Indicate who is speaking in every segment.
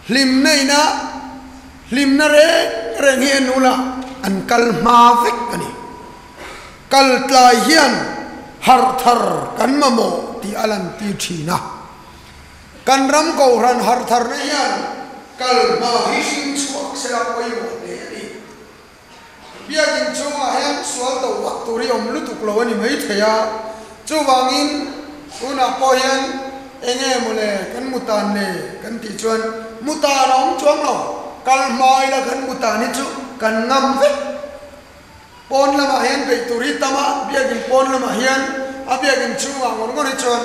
Speaker 1: Hlimna ina hlimna reng reng hi en ula an kal hma vek a ni. Kal tlai hian harh thar kan mamawh tih a lan tir thin a. Kan ram kohhran harh tharna hian kal hma hi hring chhuak sela pawimawh hle a ni. Biakin chhungah hian sual do vak tur hi awm lutuk lo a ni mai thei a, chuvangin tunah pawh hian eng nge mawle kan mutan le kan tih chuan mutan a awm chuang lo, kal hma ila kan mutan hi chu kan ngam vek. Pawn lamah hian beih tur hi tam a, biakin pawn lamah hian a biakin chhungah ngawr ngawr hi chuan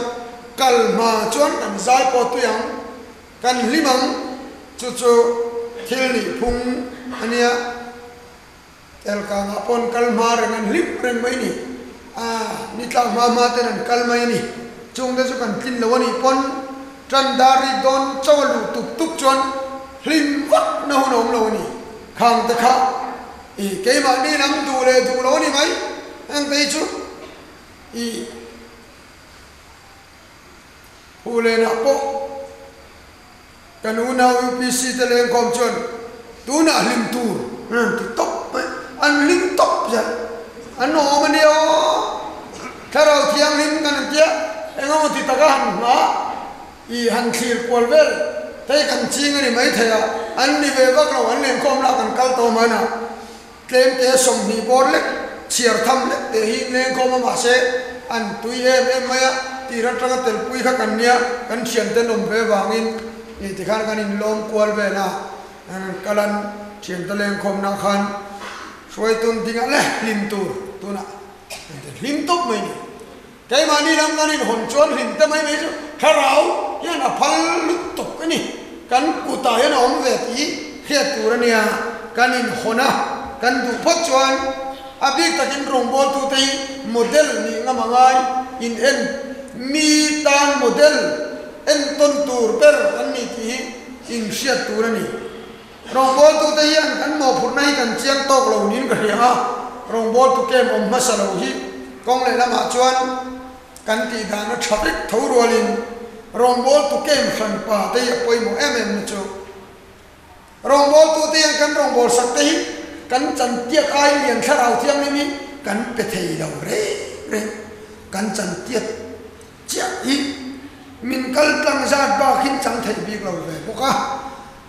Speaker 1: kal hma chuan kan zai pawh tui ang. Kan hlim ang, chu chu thil nih phung a nia. Telkangah pawh an kal hma reng, an hlim reng mai ni. A, ni tlak hma hma ten an kal mai a ni. Chungte chu kan tlin lo a nih pawn tan dar rik dawn chaw a luh tup tup chuan hlim vak na hun a awm lo a ni. Khang te kha i keimahni lam duh leh duh lo a ni mai. Hengte hi chu i. Hulenah pawh kan unau UPC te lengkhawm chuan tunah hlim tur an rawn ti tawp mai, an hlim tawp zel, an awm a nia aw, Thlarau Thianghlim kan han tia, eng emaw ti taka han hma i han thlir kual vel te kan ching a ni maithei a, an ni ve vak lo, an lengkhawm lah kan kal tawh hman a. Tlemte 20 bawr lek, chhiar tham lek teh hi lengkhawm a mahse an tui em em mai a, tir atanga telpui kha kan nia, kan thiante nawm ve vangin ih tikhan kan inlawm kual vel a, kal an thiante lengkhawmna khan hruaitun dingah le hlim tur tunah hlim tawp mai ni. Keimahni lam kan inhawn chuan hlim te mai mai chu thlarau hian a phal lutuk a ni. Kan kutah hian a awm ve tih hriat tur a nia. Kan inhawn a, kan duh phawt chuan a bik takin rawngbawltute hi model nih ngam a ngai. In en mi tan model entawn tur ber kan ni tih hi inhriat tur a ni. Rawngbawltute hian kan mawhphurhna hi kan chiang tawk lo niin ka hria a, rawngbawltu kem awm hmasa lo hi kawng leh lamah chuan kan tih dan a tha vek tho rualin rawngbawltu kem hran pa te hi a pawimawh em em na chu rawngbawltute hian kan rawngbawlsak te hi kan chantiat aiin lian thlarau thianghlim hi kan pe thei lo reng reng kan chantiat chiah hi min kal tlang zat bak hin chang thei bik lo ve bawk a,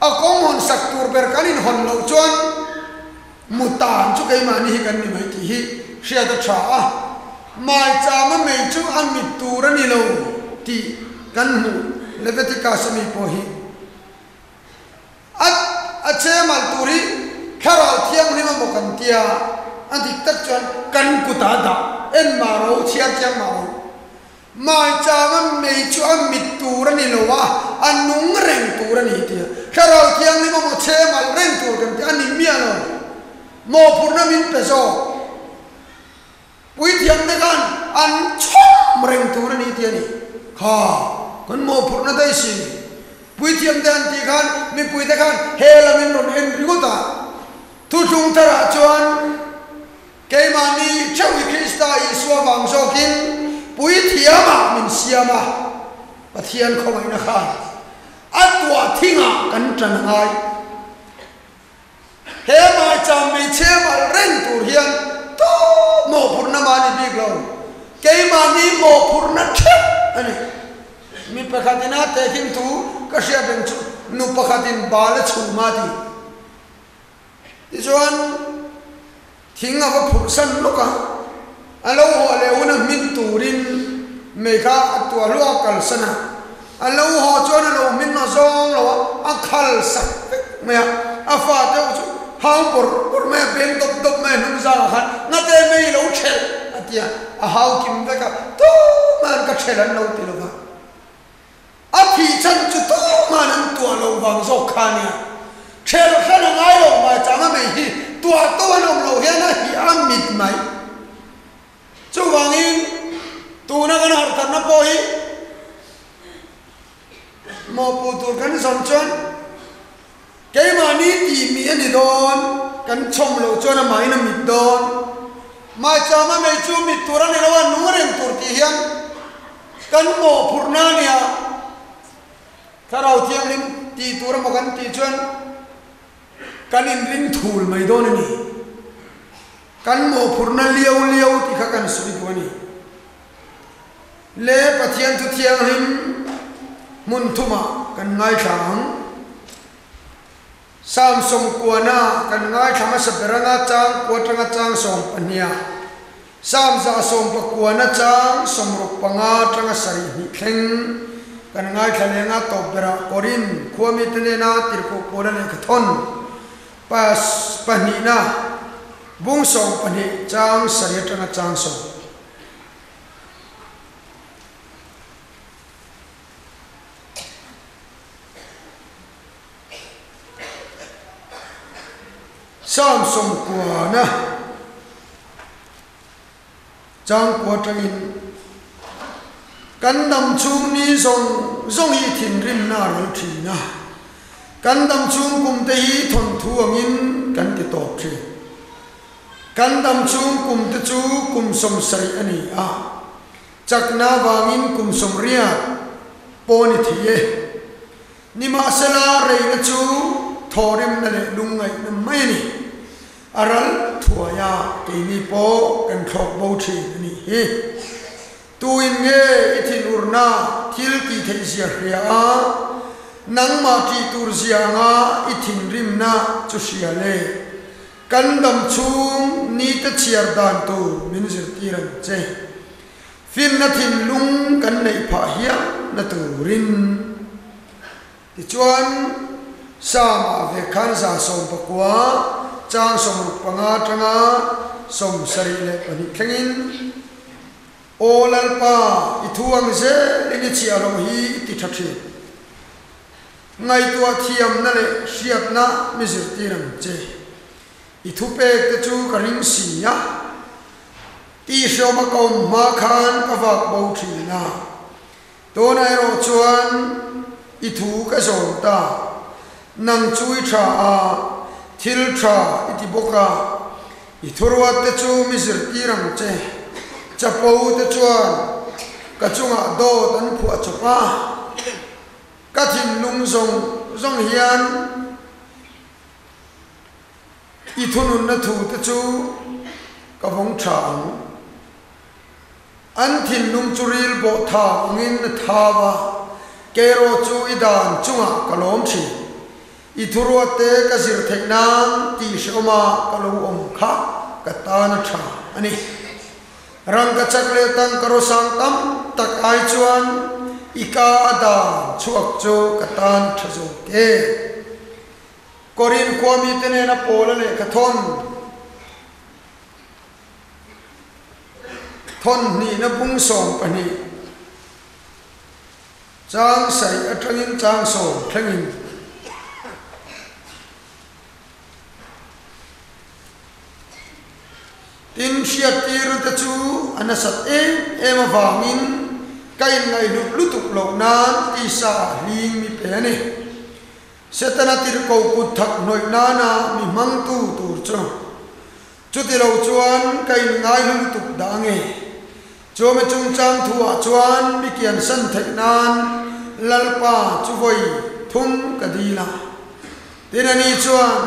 Speaker 1: a kawng hawn sak tur ber kan inhawn loh chuan mutan chu keimahni hi kan ni mai tih hi hriat a tha a, maichama mei chu a mit tur a ni lo tih kan hmuh Leviticus ami pawh hi. A a chemal tur hi Thlarau Thianghlim a maw kan tia, a dik tak chuan kan kutah dah en mah ro, chhiar chiang mah ro. Maichanga mei chu a mit tur a ni lo a, a nung reng tur a ni tia. Thlarau Thianghlim a maw chemal reng tur kan tia, a ni miah lo. Mawhphurhna min pe zawk. Puithiamte khan an chhawm reng tur a ni tih a ni. Kha, kan mawhphurhna daih si. Puithiamte an tih khan mipuite khan he lamin rawn en ringawt a. Thuthlung tharah chuan keimahni theuh i Krista Isua vang zawkin puithiamah min siam a, Pathian khawngaihna khan a tuah thingah kan ṭan a ngai. He maicham hmeichhe mal reng tur hian tu mawhphurhna mah a ni bik lo. Keimahni mawhphurhna theuh a ni. Mi pakhatin a tehkhin thu ka hriat reng chu nu pakhatin bal a chhum a ti. Tichuan thing a va phurh san lawk a, a lo haw leh hun a hmin turin mei kha a tuah hluah a kalsan a. A lo haw chuan a lo hmin a zawng lo a, a khal sak vek mai a. A fa deuh chu hau bawrh bawrh mai a, beng dawp dawp mai a hnung zangah khan ngate mei lo thelh a ti a, a hau kim vek a, tuman ka thelh an lo ti lo va. A thih chhan chu tuman an tuah lo vang zawk kha nia. Thelh hran a ngai lo mai chang a mei hi tuah to an awm loh hian a hi a mit mai. Chuvangin tuna kan harhtharna pawh hi mawhpuh tur kan zawn chuan keimahni tih mi a ni dawn, kan chhawm loh chuan amahin a mit dawn. Maichama mei chu mit tur a ni lo a, nung reng tur tih hian kan mawhphurhna a nia. Thlarau Thianghlim. tih tur emaw kan tih chuan kan inring thul mai dawn a ni. Kan mawhphurhna liau liau tih kha kan sawi duh a ni. Le Pathian thu thianghlim hmun thumah kan ngaithla ang. Psalm sawmkuana kan ngaithla hmasa ber anga chang kua atanga chang sawmpahniha, Psalm 119 chang 65 atanga 72 thleng kan ngaithla leng a, tawp berah Korin khua mite nena tirhkoh Paula lehkha thawn pas pahnihna bung 12 chang 7 atanga chang sawm. Psalm sawmkuana changkua atangin kan dam chhung ni zawng zawng hi thinrimna a ral thin a, kan dam chhung kum te hi thawnthu angin kan ti tawp thin. Kan dam chhung kum te chu kum 70 a ni a, chakna vangin kum 80 pawh a ni thei e. Nimahsela, reina chu thawhrimna leh lungngaihna mai a ni. A ral thuai a, keini pawh kan thlawk bo thin a nih hi. Tuin nge i thinurna thil tih theih zia hria a, nangmah tih tur zia anga i thinrimna chu hria le? Kan dam chhung nite chhiar dan tur min zirtir ang che. Finna thinlung kan neih phah hial na turin. Tichuan, Psalm-ah ve khan 119 chang 65 atanga 72 thlengin, Aw Lalpa, i thu ang zelin i chhiah loh hi i ti tha thin. Ngaihtuah thiamna leh hriatna mi zirtir ang che. I thupek te chu ka ring si a. Tihhriawm a ka awm hma khan ka vak bo thin a, tunah erawh chuan i thu ka zawm ta. Nang chu i tha a, thil tha i ti bawk a, i thuruat te chu mi zirtir ang che. Chapo te chuan ka chungah dawt an phuah chawp a, ka thinlung zawng zawng hian I thununna thu te chu ka vawng tha ang. An thinlung chu ril bawh tha angin a thau a, kerawh chu i dan chungah ka lawm thin. I thuruat te ka zir theih nan tih hrehawma ka lo awm kha ka tan a tha a ni. Rangkachak leh tangka rawsang tam tak ai chuan i ka a dan chhuak chu ka tan tha zawk e. Korin khua mite nena Paula lehkha thawn thawn hnihna bung 12 chang 7 atangin chang 10 thlengin. Tin, hriattirna te chu a nasat em em avangin ka inngaihlut lutuk loh nan tisa ah hling mi pe a ni. Setana tirhkoh kut thak hnawih nana mi hmangtu tur chu chuti lo chuan ka inngai hlu lutuk dah nge? Chu mi chungchang thuah chuan mi kiansan theih nan Lalpa chu vawi thum ka dil a. Tin ani chuan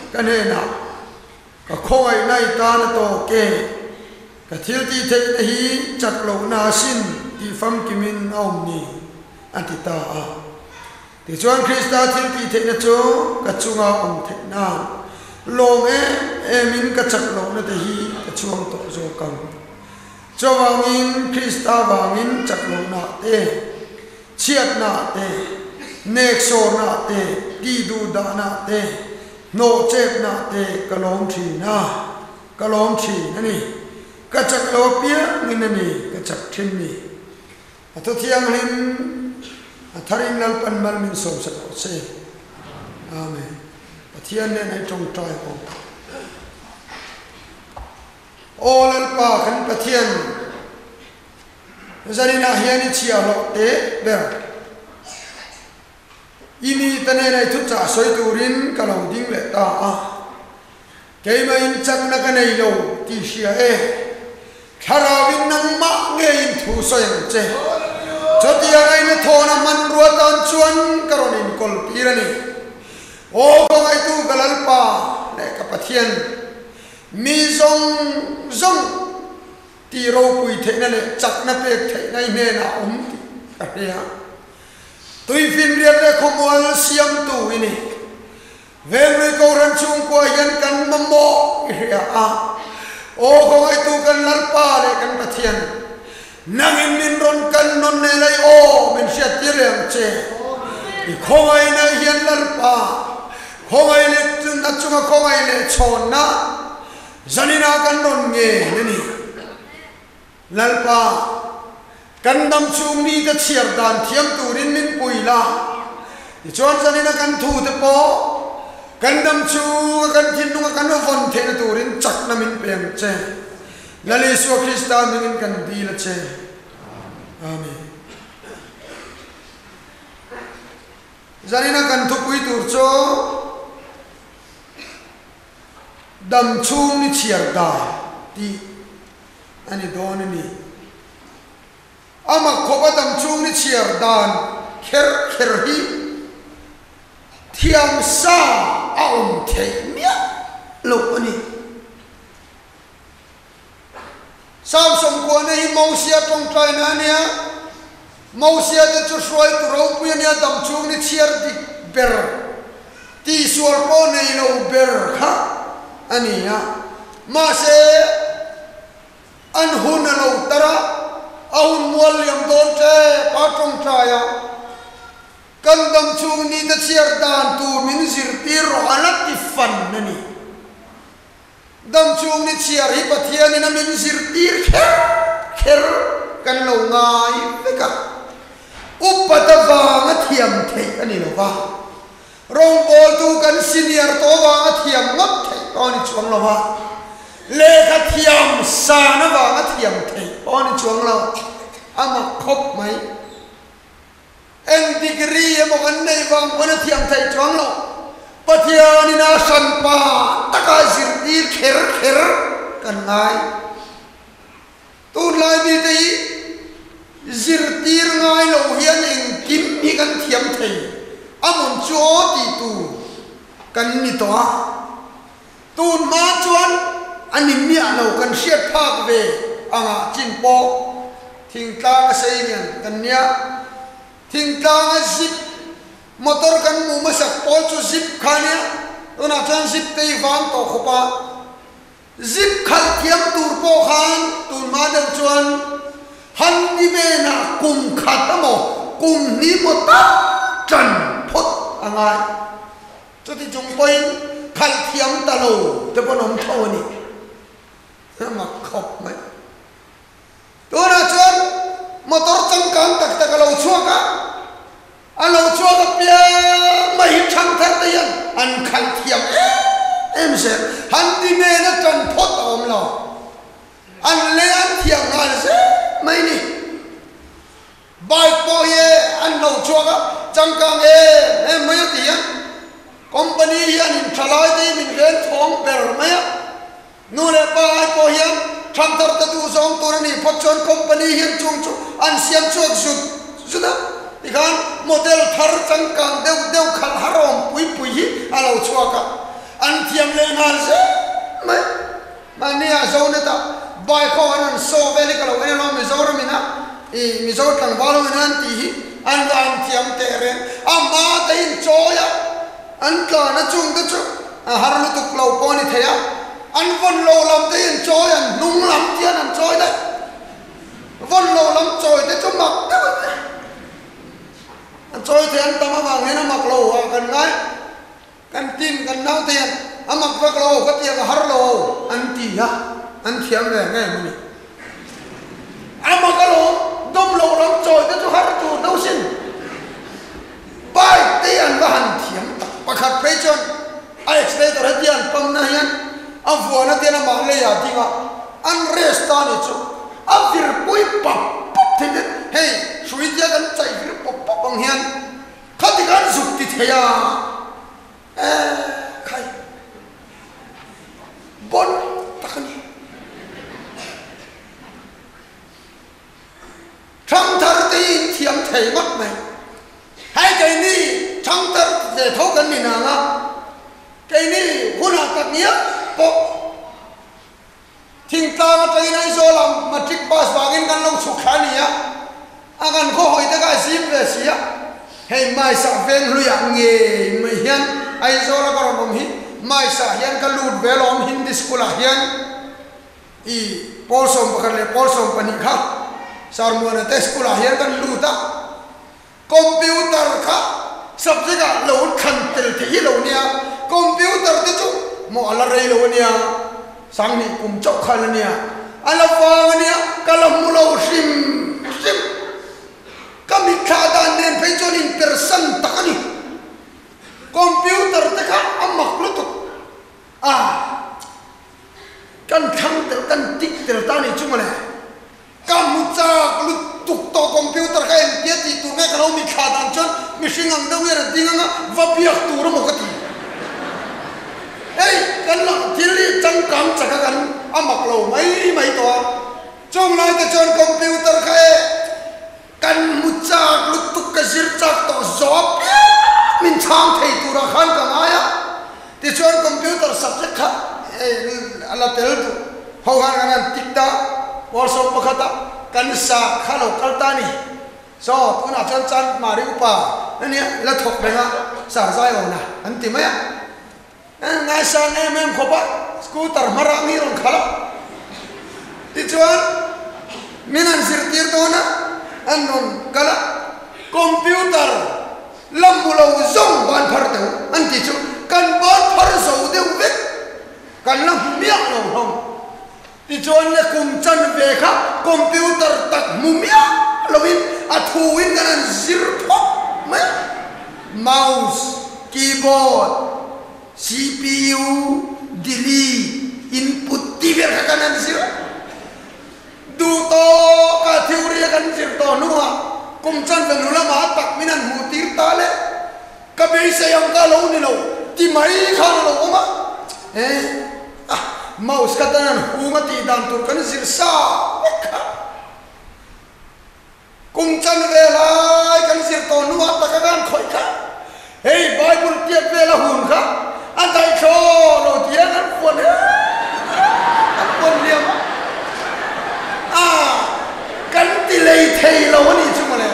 Speaker 1: ka hnenah, Ka khawngaihna i tan a tawk e, ka thil tih theihna hi chak lohna asin tih famkimin a awm ni, a ti ta a. Tichuan Krista thil tih theihna chu ka chunga awm theih nan lawm em emin ka chak lohna te hi ka chhuang tawh zawk ang. Chuvangin Krista vangin chak lohna te, chhiatna te, neksawrna te, tihduhdahna te, hnawhchepna te ka lawm thin a, ka lawm thin a ni. Ka chak lo apiangin a ni ka chak thin ni. A thu thianghlim a tharin Lalpan mal min sawmsak rawh se. Amen. Pathian nen hei tawngtai awm. Aw Lalpa kan Pathian, zaninah hian i chhiahhlawh teh ber. I mite nen hei thuchah sawi turin ka lo ding leh ta a. Keimah in chakna ka nei lo tih hria e. Thlarauin nangmah ngeiin thu sawi ang che. Chutiang a ina thawna hmanrua tan chuan ka rawn inkawl tir a ni. Aw khawngaihtu ka Lalpa leh ka Pathian, mi zawng zawng tih ropui theihna leh chakna pek theihna i hnenah a awm tih ka hria. Tuifinriat leh khawmual siamtu i ni. Venglui Kohhran chhungkua hian kan mamawh i hria a, Aw khawngaihtu kan Lalpa leh kan Pathian, nangin min rawn kan nawn leh lai aw min hriattir leh ang che. I khawngaihna hian Lalpa, khawngaih leh na chunga khawngaih leh chhawnna zaninah kan rawn ngen a ni. Lalpa, kan dam chhung mite chhiar dan thiam turin min pui la, tichuan zanina kan thute pawh kan dam chhunga kan thinlunga kan vawn theihna turin chakna min pe ang che. Lal Isua Krista hmingin kan dil a che. Amen. Zanina kan thupui tur chu dam chhung ni chhiar dan tih a ni dawn a ni. A mak khawp a dam chung ni chhiar dan kher kher hi thiam sa a awm theih miah loh a ni. Samson kuahna hi Mosia tawngtaina a nia. Mosia te chu hruaitu ropui a nia, dam chung ni chhiar dik ber, tihsual pawh nei lo ber kha a ni a. Mahse, an hun a lo tar a, a hun mual liam dawn tep a tawngtai a, kan dam chung ni te chhiar dan tur min zirtir rawh a la ti fan a ni. Dam chung ni chhiar hi Pathianin a min zirtir kher kher kan lo ngai vek a, upat avanga thiam theih a ni lo va, rawngbawltu kan senior tawh avanga thiam ngawt theih pawh a ni chuang lo va, lehkha thiam san avanga thiam theih pawh a ni chuang lo, a mak khawp mai. Eng degree emaw kan neih vang pawn a thiam theih chuang lo. Pathianin a hranpa taka zirtir kher kher kan ngai. Tunlai mite hi zirtir ngai lo hian engkim hi kan thiam thei a mun chu aw tih tur kan ni tawh a. Tun hma chuan a ni miah lo kan hriat phak ve angah chin pawh thingtlang a sei lian kan nia. Thingtlang a zip motor kan hmuh hmasak pawl chu zip kha a nia, tunah chuan zip te i vang tawh khawp a. Zip khalh thiam tur pawh khan tun hma deuh chuan handyman ah kum khat emaw kum hnih maw tak tan phawt a ngai. Chuti chung pawhin khalh thiam ta lo te pawn awm tho a ni. A mak khawp mai. Tunah chuan motor changkang tak tak a lo chhuak a, a lo chhuak apiang mai hi thangthar te hian an khalh thiam em em zel. Han ti nen a tan phawt a awm lo. An leh an thiam nghal zel mai ni. Bike pawh hi an lo chhuak a, changkang em em mai a ti a, company hian in tha lai te hi min ven thawng ber mai a, nu leh pa ai pawh hian thangthar te duh zawng tur a nih phawt chuan company hian chung chu an siam chhuak zut zut a, tikhan model thar changkang deuh deuh khalh har awm pui pui hi a lo chhuak a, an thiam leh nghal zel mai. Mahni ah Zonet ah bike ho an rawn saw vel hi ka lo en alawm Mizoram in a i Mizo tlangval ho in an tih hi an van thiam teh reng a hma te in chawi a an tlan a chung te chu a har lutuk lo pawh a ni thei a an vawn lo lam te hi an chawi an hnung lam chian an chawi daih vawn lo lam chawi te chu mak deuh an ni an chawi thei an tam avang hian a mak lo ah kan ngai. Kan team kan naute hian a mak vak lo, ka tiang a har lo an ti a, an thiam ve ngei maw ni. A mak alawm, dawm loh lam chawi te chu har tur deuh sin. Bike te hi an va han thiam tak, pakhat phei chuan a accelerator hetia an pump na hian a vuan atian amah leiah a ding a, an rest ta ni chu a vir pui pap pap thei te, hei hrui tia kan chaih vir pawp pawp ang hian Khati khan zuk ti thei a, e khai bon tak a ni. Thangthar te hi in thiam tho kan ni nang a, keini hunah tak ngial pawh thingtlang atangin Aizawl ah matric pass vangin kan lo chhuk thla a ni a, a kan khaw hawi te kha a zim ve si a, hei Maisah veng hluiah ngei mai hian Aizawl a ka rawn awm hi Maisah hian ka lut ve alawm Hindi school ah hian. I pawl 11 leh pawl 12 kha Sarmuana te school ah hian kan lut a, computer kha subject ah lo thlan tel theih hi lo nia, computer te chu maw a la rei lo a nia, sanghnih kum chauh kha la nia, a la vang a nia, ka la hmu lo hrim hrim, ka mitthla dan nen phei chuan inpersan tak a ni, computer te kha a mak lutuk a. Kan thlang tel, kan tik tel ta nih chu mawle. Ka hmu chak lutuk tawh computer kha engtia tih tur nge ka lo mitthla dan chuan mihring ang deuh hian a ding anga va biak tur emaw ka ti. Hei kan la thil hi changkang chak a kan a mak lo mai mai tawh a. Chung lai te chuan computer kha e kan hmu chak lutuk ka zir chak tawh zawh apiang min chhang thei turah khan ka ngai a. Tichuan computer subject kha a la tel duh ho khan kan han tik ta, pawl 11 ah kan sa kha lo kal ta a ni. So tunah chuan Chandmari upa a nia la thawk reng a, sar zai awn a an ti mai a. Ngaisang em em khawp a, scooter hma rang hi rawn khalh a. Tichuan min han zirtir dawn a, an rawn kal a, computer La hmu lo zawng ban phar teuh an tih chu kan ban phar zo deuh vek, kan la hmu miah lo hlawm. Tichuan le kum chan ve kha computer tak hmu miah loin a thuin kan han zir phawt mai a, mouse, keyboard, cpu, delete, input tih vel kha kan han zir a. Duh tawka theory a kan zir tawh hnuah kum chan ve nu lamah tak min han hmuh tir ta le, ka beisei ang ka lo ni lo ti mai khan a lo awm a, he ah mouse kha tan han hung a tih dan tur kan zir sa vek kha. Kum chan ve lai kan zir tawh hnuah tak a kan khawih kha, hei Bible tiat vel a hun kha a daih thlaw lo ti a kan puan he kan puan hliam a, a kan ti lei thei lo a nih chu mawle.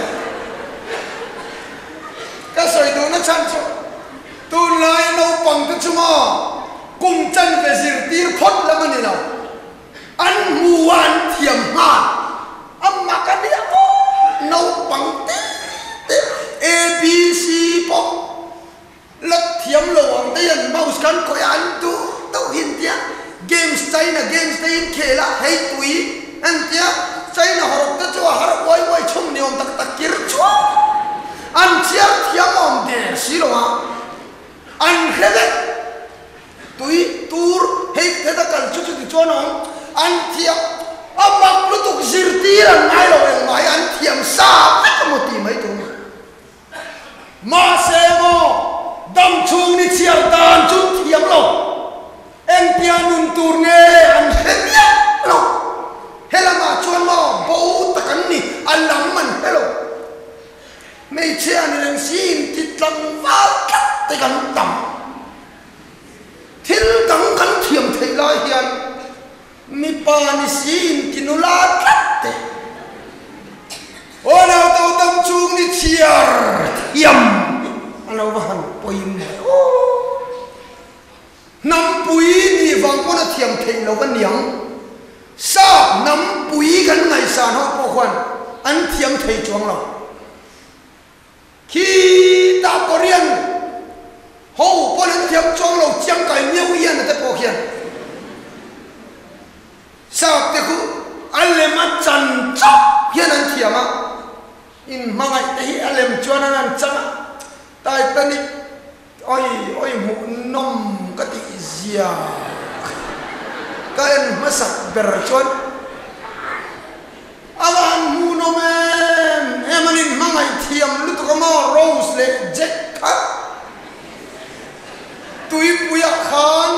Speaker 1: Ka sawi duhna chhan chu tunlai naupang te chu maw kum chan ve zirtir phawt lam a ni lo. An hmu a an thiam nghal. A mak a nia aw! Naupang te te ABC pawh la thiam lo ang te hian mouse khan khawih a an duh deuh hi an tia. Games China games te in khel a hei tui an tia. China hawrawp te chu a har uai uai chhung ni awm tak tak kir chuai. An chhiar thiam awm der si lo a. An hre vek. Tui tur hei heta kal chu chuti chuan a awm. An thiam a mak lutuk zirtir an ngai lo engmah hi an thiam sa vek emaw tih mai tur a ni. Mahse maw dam chhung ni chhiar dan chu thiam lo. Engtia nun tur nge an hre miah lo. Helamah chuan maw bo tak an ni, a lam an hre lo. Hmeichhia ni reng si inti tlangval tlat te kan tam. Thil dang kan thiam theih lai hian mipa ni si inti nula tlat te. Aw nauto dam chung ni chhiar thiam hi a lo va han pawimawh e aw. Hnampui nih vang pawn a thiam theih lo a niang. Sap hnampui kan ngaihsan ho pawh khuan an thiam thei chuang lo. Khitah Korean ho pawn an thiam chuang lo chiang kai miau hian a te pawh khian. Sap te khu a lem a chan chauh hian an thiam a, in hmangaih te hi a lem chuan an han chang a, Titanic Oi oi hmuhnawm ka tih zia ka en hmasak ber chuan a va han hmuhnawm em em an inhmangaih thiam lutuk a maw Rose leh Jack kha tuipuiah khan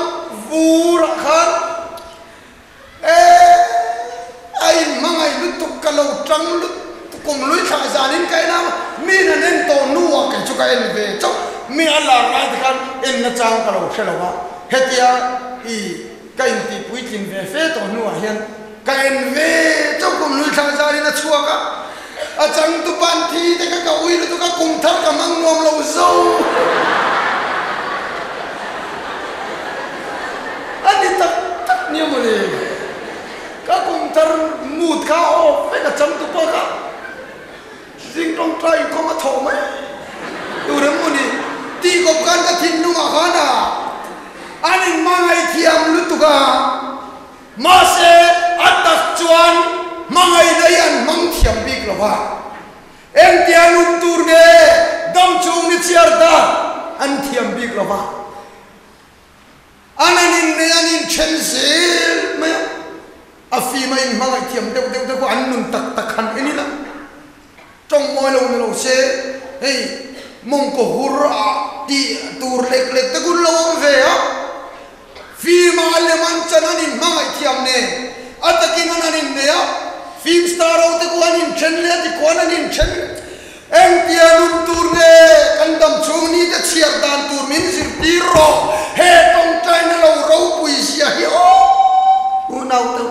Speaker 1: vurah khan E, a inhmangaih lutuk ka lo tang lutuk kum lui thlah zanin ka en a, min an en tawh hnuah kei chu ka en ve chauh. Mi a lar lai te khan en nachang ka lo hre lo a, hetia i ka intih puitlin ve fe tawh hnuah hian ka en ve chauh kum hlui thla zarin a chhuak a, a changtu pan thi te kha ka ui lutuk a, kum thar ka hmang nuam lo zo a ni tak tak nia mawle, ka kum thar mood kha a off vek a changtu pawh kha. Zing tawngtai inkhawm a thawh mai tur em mawni tih kawp khan ka thinlungah khan a an inhmangaih thiam lutuk a, mahse a tak chuan hmangaihna hi an hmang thiam bik lo va, engtia lum tur nge dam chung ni chhiar dan an thiam bik lo va. An an innei an inthen zel mai a, a fim a inhmangaih thiam deuh deuh te pawh an nun tak tak han en ila, tawng mawi lo ni lo se hei mawngkaw hur ah tih tur lek lek te kun lo awm ve a, fim ah a lem an chan an inhmangaih thiam nen a takin an an innei a, film star ho te khuan an inthen leh a tikhuan an inthen Engtia nun tur nge kan dam chhung ni te chhiar dan tur min zirtir rawh, he tawngtaina lo ropui zia hi aw unau te u.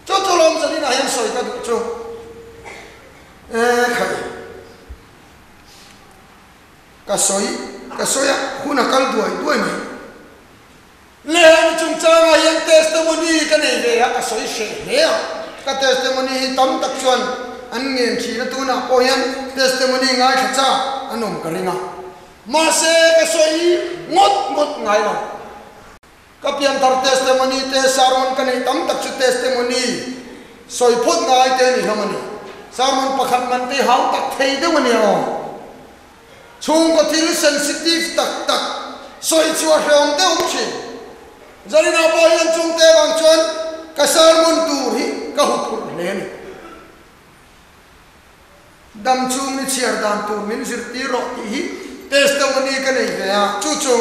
Speaker 1: Chu chu lawm zanin ah hian sawi ka duh chu e khai ka sawi ka sawi a hun a kal duai duai mai. Lehlam chungchangah hian testimony ka nei ve a, ka sawi hreh hle a. Ka testimony hi tam tak chuan an ngen thin a, tunah pawh hian testimony ngaithla chak an awm ka ring a. Mahse ka sawi ngawt ngawt ngai lo. Ka pianthar testimony te sermon ka neih tam tak chu testimony sawi phawt ngai te a ni hlawm a ni. Sermon pakhat man te hau tak thei deuh a nia aw. Chhungkaw thil sensitive tak tak sawi chhuah hrehawm deuh thin. Zarina pawh hian chungte avang chuan ka sermon tur hi ka huphurh hle a ni. Dam chhung ni chhiar dan tur min zirtir rawh tih hi testimony ka nei ve a, chu chu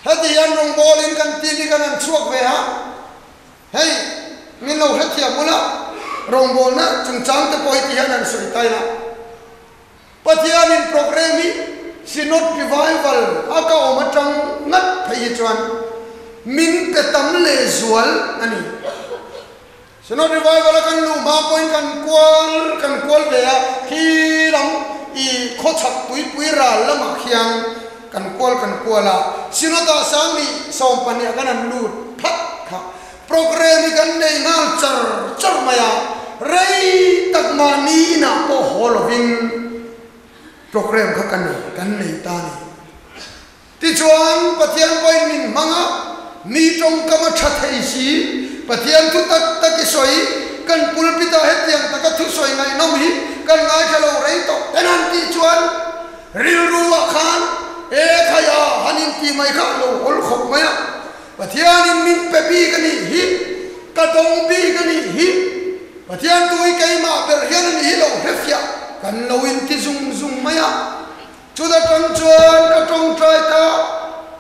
Speaker 1: heti hian rawngbawlin kan team hi kan han chhuak ve a, Hei, min lo hrethiam ula, rawngbawlna chungchang te pawh hi ti hian han sawi ta ila. Pathianin programme hi Synod Revival a ka awm atang ngat phei hi chuan min pe tam lehzual a ni. Synod Revival a kan luh hma pawhin kan kual kan kual ve a, khi lam i khawchhak tuipui ral lamah khian Kan kual kan kual a, Synod-ah Sangni 12 kan han lut phat kha. Programme hi kan nei nghal char char mai a, rei tak mahni inah pawh haw lovin programme kha ka nei kan nei ta a ni. Tichuan Pathian pawhin min hmang a, mi tawngkam a tha thei si, Pathian thu tak tak i sawi, kan pulpit-ah hetiang taka thusawi ngaihnawm hi kan ngaithla lo rei tawh en han tih chuan, Rilru ah khan e khai a han in ti mai kha a lo hawl khawp mai a, Pathianin min pe bik a nih hi, ka dawng bik a nih hi, Pathian tui keimah ber hian a nih hi lo hrefiah kan lo in ti zung zung mai a, chuta tang chuan ka tawngtai ta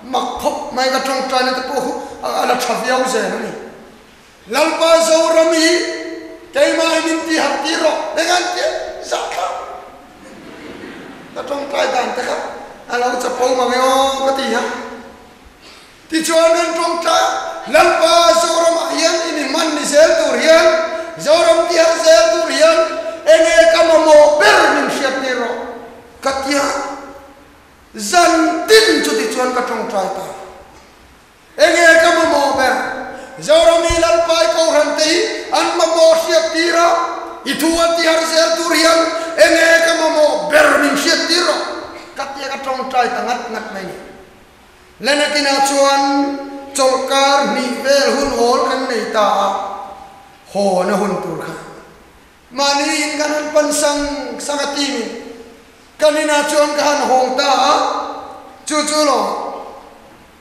Speaker 1: mak khawp mai, ka tawngtaina te pawh a la tha viau zel a ni. Lalpa Zoram hi keimah hi min ti harh tir rawh, eng an ti zah thlak. Ka tawngtai dan te kha a lo chapo mang e aw ka ti a. Tichuan kan tawngtai a, Lalpa Zoramah hian i mi hman ni zel tur hian, Zoram ti harh zel tur hian enge ka mamawh ber min hriat tir rawh ka ti a. Zan tin chuti chuan ka tawngtai ta. Enge ka mamawh ber? Zorami Lalpai Kohhran te hi an mamawh hriat tir a, i thu a ti har zel tur hian enge ka mamawh ber min hriat tir rawh ka tia ka tawngtai ta ngat ngat mai ni. Lenakinah chuan chawlhkar hnih vel hun awl kan nei ta a, haw na hun tur kha mahni in kan han pan sang sang a ti mi kan inah chuan ka han hawng ta a, chu chu lo.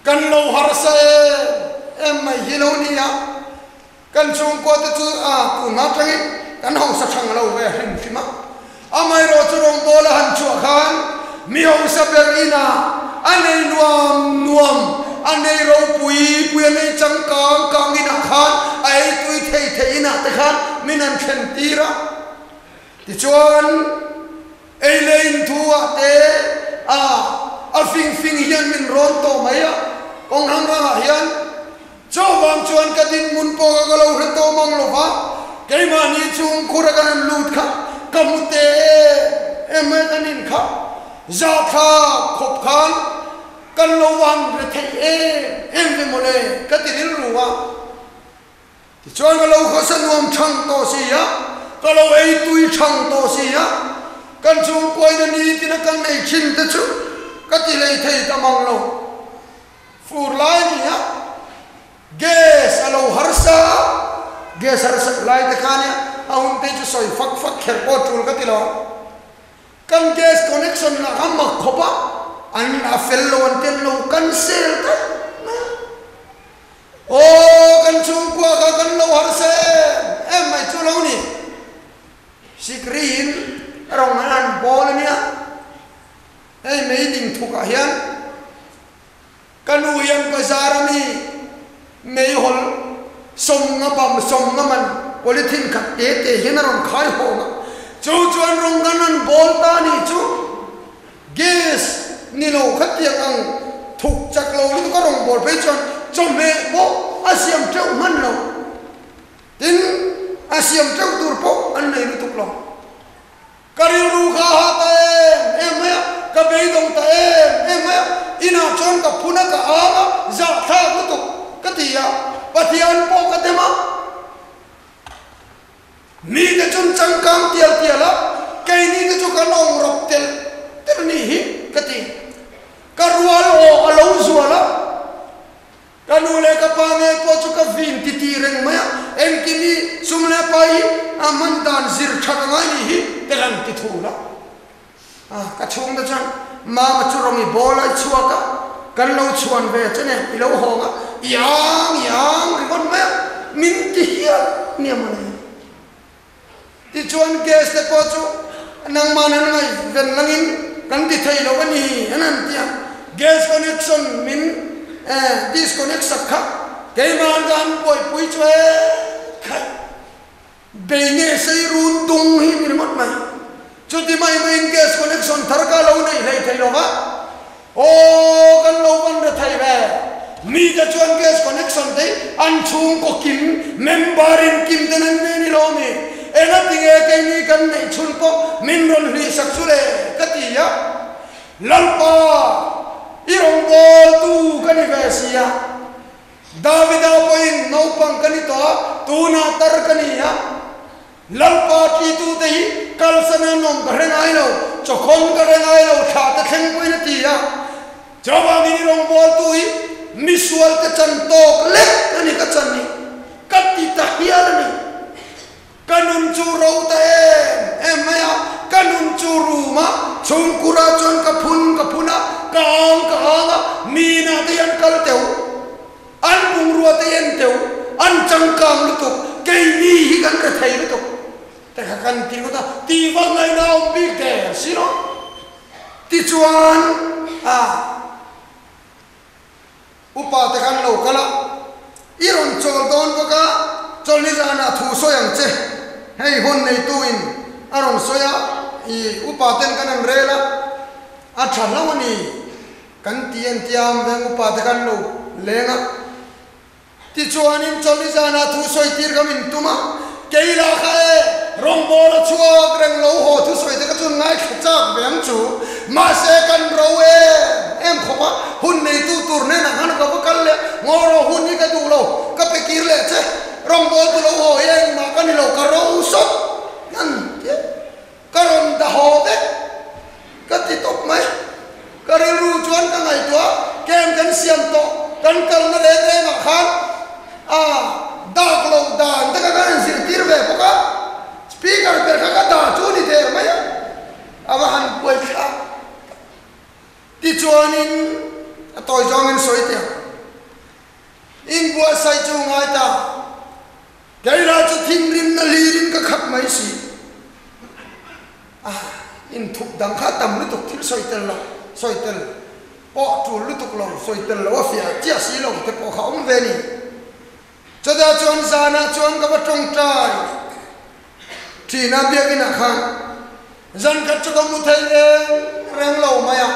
Speaker 1: Kan lo harsa em em mai hi lo ni a, kan chhungkua te chu a tun atangin kan hausa thang lo ve hrim hrim a. Amaherawh chu rawngbawl a han chhuah khan mi hausa ber inah a nei nuam nuam, a nei ropui pui, a nei changkang kang inah khan a ei tui thei thei inah te khan min han thlen tir a. Tichuan. Ei leh in thu ah te, A a fing fing hian min rawn tawh mai a, kawng hrang hrangah hian. Chuvang chuan ka dinhmun pawh ka ka lo hre tawh mang lo va, keimahni chhungkhur a kan han lut kha ka hmu te em em mai kan in kha zahthlak khawp khan kan lo han hre thei em em ve mawle ka ti rilru a. Tichuan ka lo khawsa nuam chhang tawh si a, ka lo ei tui chhang tawh si a, kan chhungkuaina nitin a kan ei thin te chu ka ti lei thei ta mang lo. Fur lai a ni a, gas a lo harsa a, gas harsa lai te khan a hun te chu sawi fak fak kher pawh tul ka ti lo. Kan gas connection lah kha mak khawp a, an a fel lo an tel lo cancel daih mai a. Aw kan chhungkua kha kan lo harsa em em mai chu lo ni. Sikri in rawng an han bawl a nia, hei meiding thukah hian Ka nu hian bazar a mi meihawl sawmnga bam sawmnga man polythene khat te te hian a rawn khai hawng a, chu chuan rawng kan rawn bawl ta a nih chu gas ni lo khatiang ang thuk chak lo lutuk a rawn bawl phei chuan chawhmeh pawh a siam teuh hman lo, tin a siam teuh tur pawh an nei lutuk lo. Ka rilru kha a ha ta em em mai a, ka beidawng ta em em mai a, inah chuan ka phun a, ka ang a, zahthlak lutuk ka ti a, Pathian pawh ka dem a, mite chun changkang tial tial a, keini te chu kan awng rawp tel tel nih hi ka ti, ka rual aw a lo zual a. Ka nu leh ka pa ngei pawh chu ka vin ti ti reng mai a, engkim hi sum leh pa hi a hman dan zir tha ka ngai nih hi te han ti thul a. A, ka chhungte chuan Mama chu rawng i bawl a, i chhuak a, kan lo chhuan ve che nen i lo hawng a, i ang i ang ringawt mai a, min ti hial nia mawle. Tichuan gas te pawh chu nangmah nan ngaihven langin kan ti thei lo a ni an han ti a, gas connection min disconnect sak kha keimah an buaipui chu he khaih bei nge sei run dung hi ni ringawt mai. Chuti mai maiin gas connection thar kha lo neih hlei thei lo va, aw kan lo van re thei ve. Mite chuan gas connection te hi an chhungkaw kim, member in kim ten an nei ni lo mi? Engati nge keini kan neih chhun pawh min rawn hlih sak chu le ka ti a. Lalpa, i rawngbawltu ka ni ve si a. Davida pawhin naupang ka ni tawh a, tunah tar ka ni a. Lalpa titute hi kalsan an awm ka hre ngai lo, chawkhawn ka hre ngai lo, thlah te thleng pawhin a ti a. Chuvangin i rawngbawltu hi misualte chan tawk lek a ni ka chan hi, ka ti ta hial a ni. Ka nun chu ro ta em em mai a, ka nun chu rum a, chhungkurah chuan ka phun ka phun a, ka ang ka ang a, minah te hian kal teuh. An bungrua te en teuh, an changkang lutuk, keini hi kan re thei lutuk te kha kan ti ngawt a, tih vak ngaihna a awm bik der si lo. Tichuan a upa te khan lo kal a, i rawn chawl dawn bawk a, chawlhni zanah thu sawi ang che, hei hun neitu in a rawn sawi a, i upa ten kan han rel a, a tha hlauh a ni. Kan ti en tiam veng upa te kan lo leng a, tichuanin chawlhni zanah thu sawi tir ka min tum a, kei lah kha e, rawngbâwl a chhuak reng lo haw thu sawi te ka chuan ngaithla châk ve ang chu, mahse kan ro em em khawp a, hun neitu tur hnenah khan ka va kal leh, ngaw rawh hun hi ka duh lo, ka pe kir leh che, rawngbâwl tu lo haw hi engmah ka ni lo, ka ro sawt ngan tia. Ka rawn dah haw vek ka ti tawp mai. Ka rilru chuan ka ngaihtuah kem kan siam tawh kan kalna reng rengah khan a dak loh dan te kha kan inzirtir ve bawk a, speaker ber kha ka dah chu ni der mai a, a va han buai thlak tak. Tichuanin a tawi zawngin sawi teh ang. Inbuatsaih chu ngai ta. Keila chu thinrimna hlirin ka khat mai si. A inthup dang kha a tam lutuk thil sawi tel lo, sawi tel pawh tul lutuk lo, sawi tel lo a fiah chiah si lo te pawh kha awm ve ni. Chutah chuan zanah chuan ka va tawngtai thin a biakinah khan zan khat chu ka mu thei reng reng lo mai a.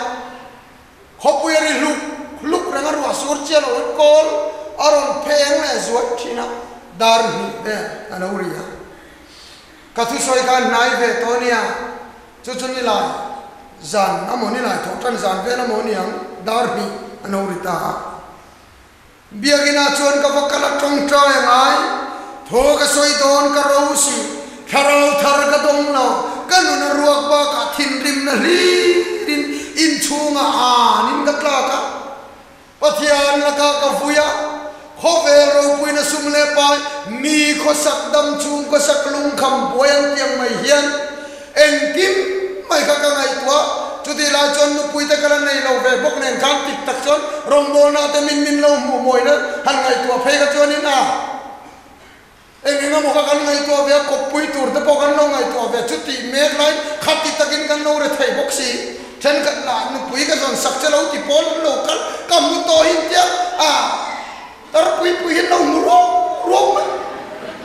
Speaker 1: chiah lo hian kawl a rawn pheng leh zuai thin a, dar hnih vel a lo ri a. Ka thusawi kha hnai ve tawh nia, chu chu nilai zan a maw nilai thawh tan zan vel a maw niang dar hnih a lo ri ta a. Biakinn ah chuan ka va kal a tawngtai a ngai, thaw ka sawi dawn ka ro si, thlarau thar ka dawng lo, ka nun a ruak bakah thinrimna hlirin inchhungah anin ka tlak a. Pathian lakah ka vui a, khawvel ropuina sum leh pai, mi khawsak dam chung khawsak lungkham buai ang tiang mai hian engkim mai kha ka ngaihtuah. Chutih lai chuan nupui te ka la nei lo ve bawk nen khan tik tak chuan rawngbawlna te min min lo hmuh mawina han ngaihtuah phei kha chuanin a eng eng emaw kha kan ngaihtuah ve a, kawppui tur te pawh kan lo ngaihtuah ve, chutih mek laiin khati takin kan lo re thei bawk si, thenkhat lah nupui ka zawn sak che lo ti pawl an lo kal, ka hmu tawh hin tia a tar pui pui hian lo hmu ruau ruau mai,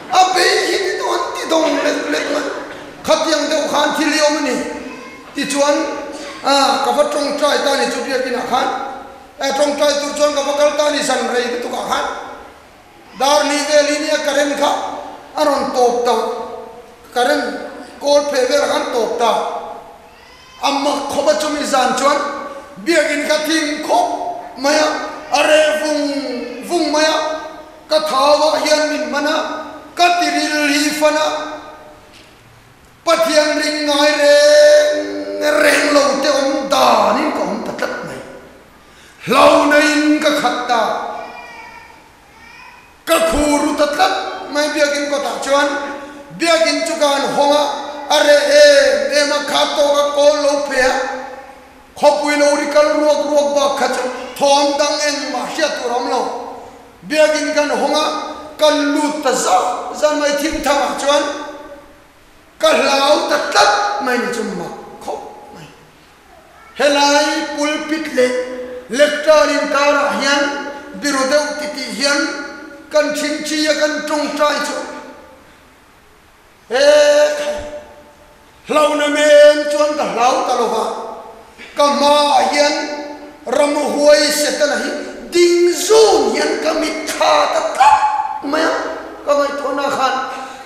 Speaker 1: a bei hi ti dawng an ti dawng lek lek mai, khatiang deuh khan thil hi awm a ni, tichuan a ka va tawngtai ta ni chu biakinah khan, tawngtai tur chuan ka va kal ta ni zan rei lutukah khan. Dar ni vel hi nia current kha a rawn tawp ta, current kawl pheh vel khan tawp ta. A mak khawp a chumi zan chuan biakinn kha thing khawp mai a, a reh vung vung mai a, ka thau ah hian min man a, ka tiril hi fan a, Pathian ring ngai reng reng lo te awm danin ka awm ta tlat mai. Hlauhna in ka khat ta. Ka khu ru ta tlat mai biakinn kawtah chuan biakinn chu ka han hawng a, a reh em em a, kha tawk a kawl lo phe a, khawpui lo ri kal ruak ruak bak kha chu thawm dang engmah hriat tur a awm lo. Biakinn kan hawng a, kan lut ta zah zah mai thimthangah chuan ka hlau ta tlat mai ni chu mak khawp mai. Helai pulpit leh lectern inkarah hian biru deuh titih hian kan chhingchi a kan tawngtai chu he hlauhna men chuan ka hlau ta lo va, ka hmaah hian ramhuai Setana hi ding zun hian ka mitthla ta tlat mai a, ka ngaihtuahna khan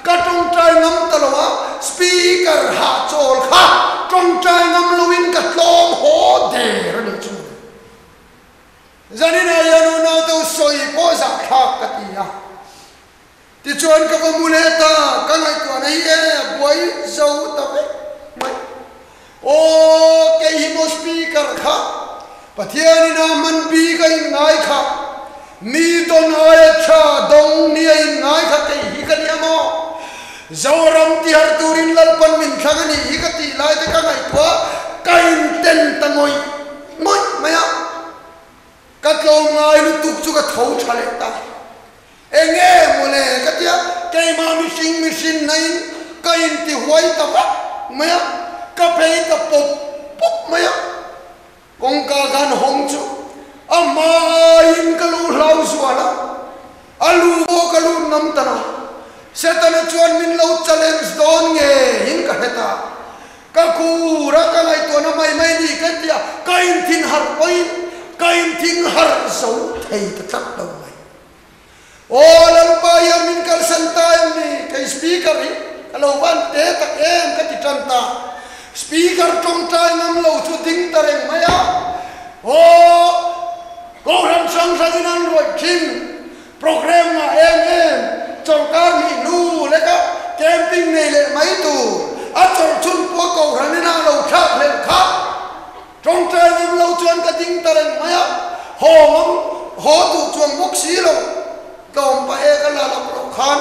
Speaker 1: Ka tawngtai ngam ta lo a, speaker hahchawl kha tawngtai ngam loin ka tlawm haw der a nih chu. Zaninah hian unau deuh sawi pawh zahthlak ka ti a. Tichuan ka va mu leh ta, ka ngaihtuahna hi e a buai zo ta vek mai. Aw, kei hi maw speaker kha Pathianin a hman bik a inngai kha, mi dawn aia tha dawng ni a inngai kha kei hi ka nia maw? Zoram tihar turin Lalpan min thlang a nih hi ka tih lai te ka ngaihtuah ka inten ta ngawih ngawih mai a, ka tlawm ngai lutuk chu ka tho tha leh ta. Enge mawle ka tia, keimah mihring mihrin nain ka inti huai ta vak mai a, ka phei ta pawp pawp mai a, kawngka khan hawng chu a hma aiin ka lu hlau zual a, a lu pawh ka lut ngam ta lo, Setana chuan min lo challenge dawn ngeiin ka hre ta, ka kur a ka ngaihtuahna mai mai ni ka tia, ka inthin harh pawhin ka inthing harh zo thei ta tlat lo mai. Aw Lalpa hian min kalsan ta em ni? Kei speaker hi ka lo van te tak em ka ti tan ta. Speaker tawngtai ngam lo chu ding ta reng mai a. Aw Kohhran hrang hrangin an rawih thin program ngah em em chawlhkar hnih hnu leka camping nei leh mai tur a chawlh chhun pawh Kohhran ina lo thlak hlelh kha. Tawngtai ngam lo chuan ka ding ta reng mai a, haw ngam, haw duh chuang bawk si lo, tlawm pa e ka la lak loh khan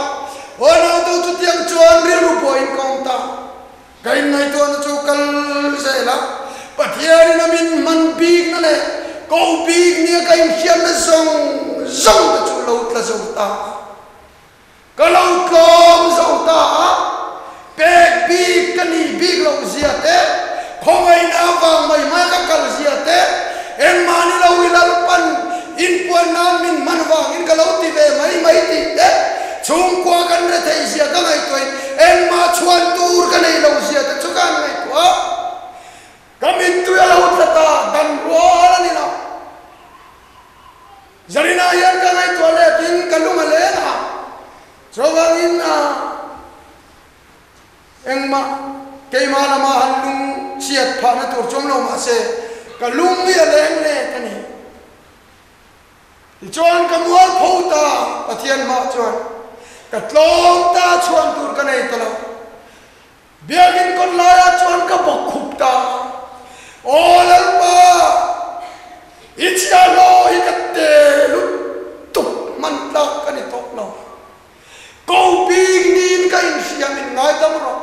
Speaker 1: haw nau deuh chutiang chuan rilru buaiin ka awm ta. Ka inngaihtuahna chu kal zel a, Pathianin a min hman bikna leh ko bik nia ka inhriatna zawng zawng te chu lo tla zo ta a. Ka lo tlawm zo ta a, pek bik ka nih bik loh zia te, khawngaihna avang mai mai ka kal zia te, engmah ni lo i Lalpan inpuan nan min hman vangin ka lo ti ve mai mai tih te, chhungkua kan re theih zia ka ngaihtuahin engmah chhuan tur ka nei lo zia te chu ka han ngaihtuah a, ka mittui a lo tla ta, dan rual a ni lo. Keima lama han lung chhiat phahna tur chuang lo mah se, ka lung hi a leng let a ni. Tichuan ka mual pho ta, Pathian hmah chuan ka tlawm ta chhuan tur ka nei ta lo. Biakinn kawt laiah chuan ka bawk khup ta a, Aw Lalpa, i chhiahhlawh hi ka te lutuk hman tlak ka ni tawh lo. Ko bik niin ka inhria min ngaidam rawh.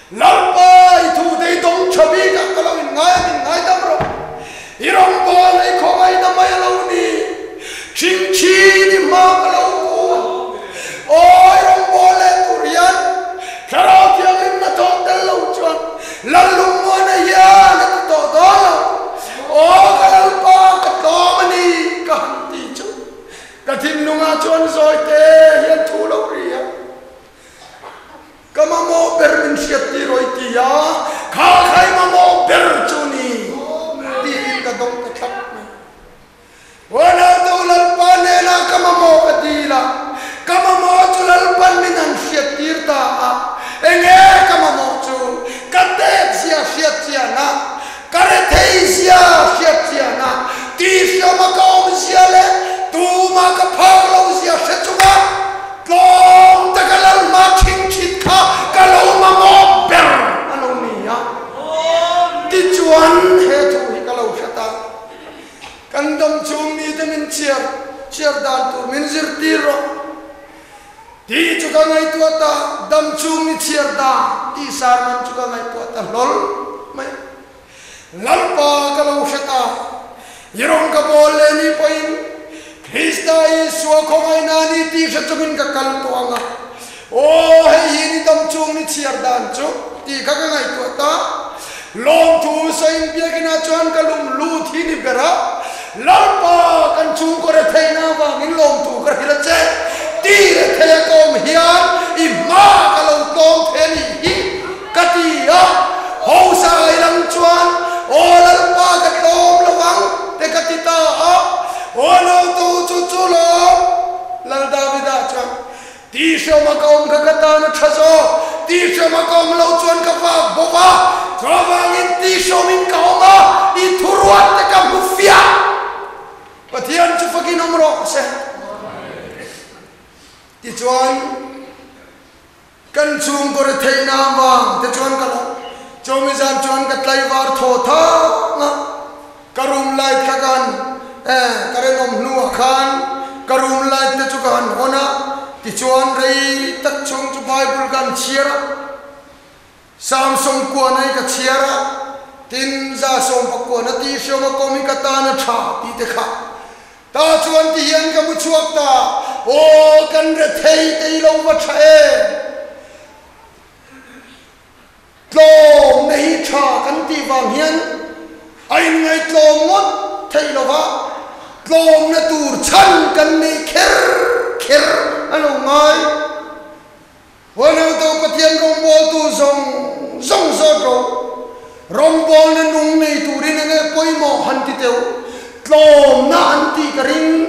Speaker 1: Lalpa, i thute i dawng tha bikah ka lo inngai a min ngaidam rawh. I rawngbawlna i khawngaihna mai a lo ni. Chingchhin i hma ka lo kun. Aw, i rawngbâwl leh tur hian Thlarau Thianghlim na thawh tel lo chuan Lallungmuana hian a ti tawh dawn lo. Aw, ka Lalpa, ka tlawm a ni, ka han ti chu. Ka thinlungah chuan zawi te hian thu lo ri a. Ka mamawh ber min hriat tir awi ti a, kha kha i mamawh ber chu ni tiin ka dawng ta thlap mai. Ronaldo Lalpa nena ka mamawh ka dil a, ka mamawh chu Lalpan min han hriat tir ta a, enge ka mamawh chu ka tet zia hriat chian a, ka rethei zia hriat chian a, tihriama ka awm zia leh tuma ka phak lo zia hre chunga Tlawm taka Lalhma chhingchhit kha ka lo mamawh ber a lo ni a, tichuan he thu hi ka lo hre ta. Kan dam chung mite min chhiar chhiar dan tur min zirtir rawh tih chu ka ngaihtuah ta, dam chung mi chhiar dan tih sermon chu ka ngaihtuah ta hlawl mai a. Lalpa ka lo hre ta, i rawng ka bawl leh ni pawhin Krista Isua khawngaihna a ni tih hre chungin ka kal tawh ang a. Aw, hei hi ni dam chung ni chhiar dan chu tih kha ka ngaihtuah ta. Lawmthu sawiin biakinah chuan ka lum lut hi ni ber a, Lalpa kan chhungkaw retheihna avangin lawmthu ka hrilh a che, ti rethei a ka awm hian i hma ka lo tlawm thei a nih hi. Ka ti a, Hausa ai lam chuan, Aw Lalpa ka tlawm lo vang, te ka ti ta a. Aw Nautu chu chu lawm, Lal Davida chuan, Tihriawma ka awm kha ka tan a tha zawk, tihriawma ka awm lo chuan ka vak bawk a, chuvangin tihriawmin ka awm a, i thuruat te ka hmu fiah. Pathian chu fakin awm rawh se. Tichuan. Kan chhungkaw retheihna avang te chuan ka lo Chawmi zan chuan ka tlaivar thaw thang a, ka room light kha ka han eh ka renawm hnuah khan ka room light te chu ka han hawn a, tichuan rei tak chhung chu Bible ka han chhiar a, Samsung kuan ai ka chhiar a, tin 110 kuan a tih hriam a kawm hi ka tan a tha tih te kha ta chuan ti hian ka mu chhuak ta, aw kan rethei te i lo va tha em, tlawm na hi tha kan tih vang hian a inngaihtlawm ngawt theih lo va, tlawm na tur chhan kan nei kher kher a lo ngai. Huanauto Pathian rawngbawltu zawng zawng zawt rawh. Rawngbawlna nung nei turin enge pawimawh han ti teuh. Tlawmna an tih ka ring.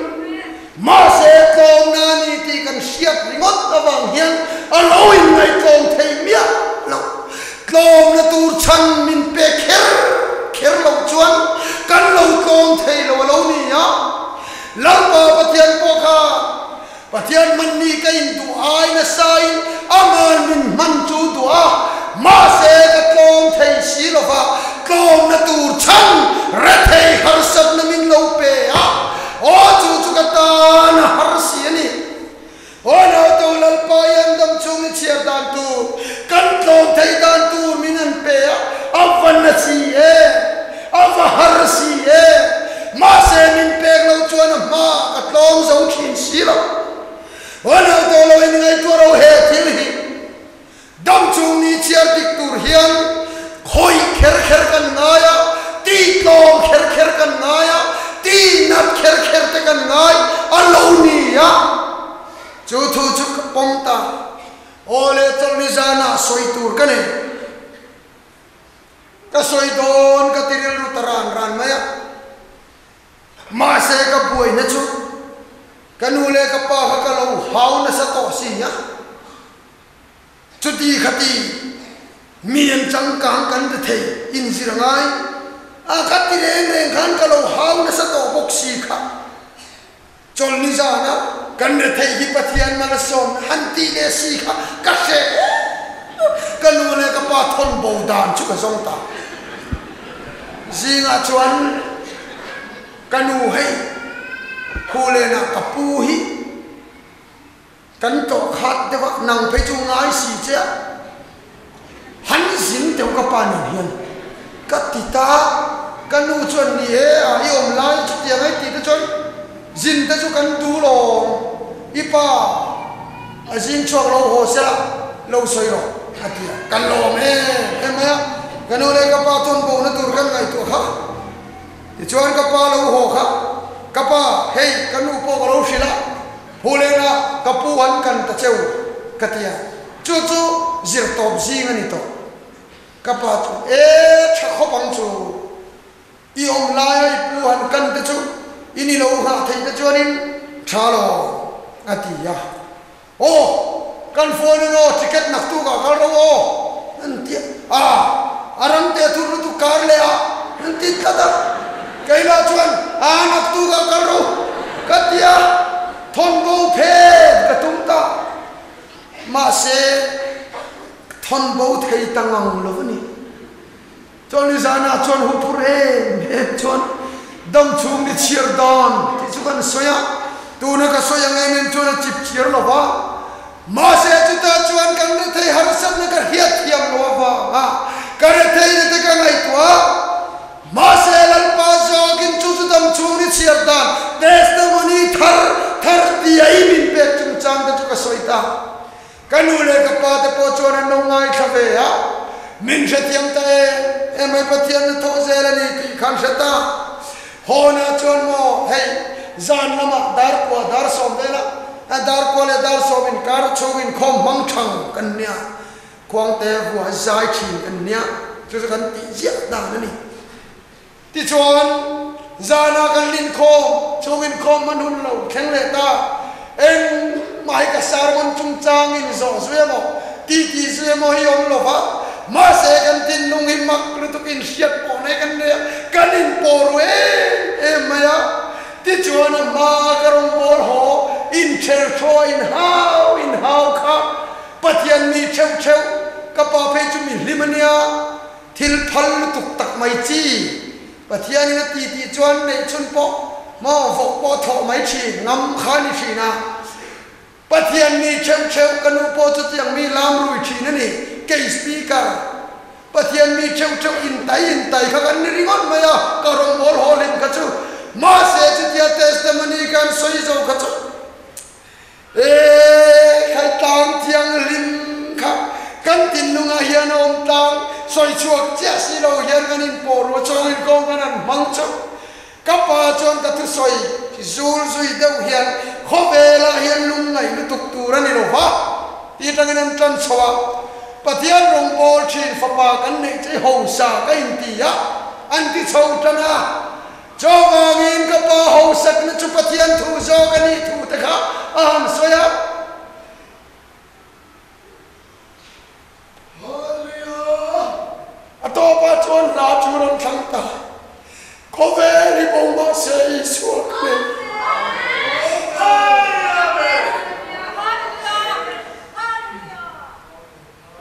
Speaker 1: Mahse tlawmna a ni tih kan hriat ringawt avang hian a lo inngaihtlawm thei miah lo. Tlawmna tur chhan min pe kher kher loh chuan kan lo tlawm thei lo a lo ni a. Lalpa Pathian pawh kha Pathian hmanni ka induh ai nasain aman min hman chu duh a, mahse ka tlawm thei si lo va, tlawmna tur chhan rethei harsatna min lo pe a, aw chu chu ka tan a har si a ni. Aw nauto Lalpa i an dam chhung i chhiar dan tur, kan tlawm thei dan tur min an pe a, a va na si e, a va har si e. Mahse min pek lo chuan a hma ka tlawm zo thin si lo. Aw nauto lo in ngaihtuah ro he thil hi. Dam chung ni chhiar dik tur hian khawih kher kher kan ngai a, ti tlawm kher kher kan ngai a, ti nat kher kher te kan ngai a lo ni a. Chu thu chu ka pawm ta. Aw le chawlhni zanah sawi tur ka nei. Ka sawi dawn ka ti rilru ta ran ran mai a, mahse ka buaina chu ka nu leh ka pa kha ka lo hau nasa tawh si a, chuti khati. Mi an changkang kan ti thei inzir a ngai a, ka ti reng reng khan ka lo hau nasa tawh bawk si kha. Chawlhni zana kan rethei hi Pathian mal a sawm han tih leh si kha ka hre em. Ka nu leh ka pa thawn bo dan chu ka zawng ta. Zingah chuan ka nu hei Khulenah ka pu hi Kan tawh khat deuh a, nang phei chu ngai si che a, han zin deuh ka pa nen hian ka ti ta a, ka nu chuan ni e a, i awm lai chutiang ai tih te chuan zin te chu kan duh lawm, i pa a zing chhuak lo haw sela lo sawi rawh a ti a, ka lawm em em mai a, ka nu leh ka pa chuan bohna tur kan ngaihtuah kha. Tichuan ka pa lo haw kha, ka pa hei ka nu pawh ka lo hrilh a, Hulena ka pu an kan ta cheu ka ti a, chu chu zir tawp zing a ni tawh. Ka pa chu e tha khawp ang chu, i awm laia i pu han kan te chu i ni lo nghah theih te chuanin tha lo a ti a. Aw, kan phone in aw ticket naktuk ah kal ro aw an ti a, a ram te thur lutuk kar leh ah an ti tlat a, keilah chuan a naktuk ah kal ro ka ti a, thawn bo phet ka tum ta, mahse thawn bo thei ta ngang lo a ni. Chuan nizanah chuan huphur em em chuan dam chhung ni chhiar dan tih chu kan sawi a, tuna ka sawi ang em em chuan a chip chhiar lo va, mahse chutah chuan kan rethei harsatna ka hriat thiam lo avanga ka retheina te ka ngaihtuah a, mahse Lalpa zawkin chu chu dam chhung ni chhiar dan testimony thar thar tiai min pek chungchang te chu ka sawi ta. Ka nu leh ka pa te pawh chuan an lo ngaithla ve a, min hrethiam ta e, emai Pathian na thawh zel a ni tih khan hre ta. Hawnah chuan maw hei zan lamah dar kua dar sawm vela dar kua leh dar sawm inkar chhung inkhawm hmang thang kan nia, khuangte vua zai thin kan nia, chu chu kan tih ziah dan a ni. Tichuan, zanah kan inkhawm, chung inkhawm hman hun lo thleng leh ta. Engmah hi ka sermon chungchangin zawh zui emaw, titi zui emaw hi awm lo va, mahse kan thinlung hi mak lutuk inhriat pawh nei kan nei a, kan inpawh ru em em mai a. Tichuan a hmaa ka rawngbâwl haw intherthaw inhau inhau kha Pathian mi theuh theuh, ka pa phei chu mi hlim a nia. Thil phal lutuk tak mai chi. Pathianin a ti tih chuan neih chhun pawh maw vawk pawh thawh mai thin ngam kha a ni thin a. Pathian mi theuh theuh ka nu pawh chutiang mi lam rui thin a ni. Kei speaker. Pathian mi theuh theuh intai intai kha kan ni ringawt mai a, ka rawngbâwl haw hlim kha chu. Mahse chutia testimony khan sawi zo kha chu. E khai tlang thianghlim kha kan thinlungah hian a awm tlang, sawi chhuak chiah si lo hian kan inpawh ruah chuan inkawm kan han hmang chu. Ka pa chuan ka thusawi zul zui deuh hian khawvelah hian lungngaih lutuk tur a ni lo va ti atangin an tan chho a, Pathian rawngbâwl thin fapa kan neih che hausa ka inti a, an ti chho tan a. Chuvangin ka pa hausakna chu Pathian thu zawk a nih thu te kha a han sawi a. Hallelujah! A tawpah chuan hla chu rawn thlang ta. Khawvel hi bo mahse Isua ka nei.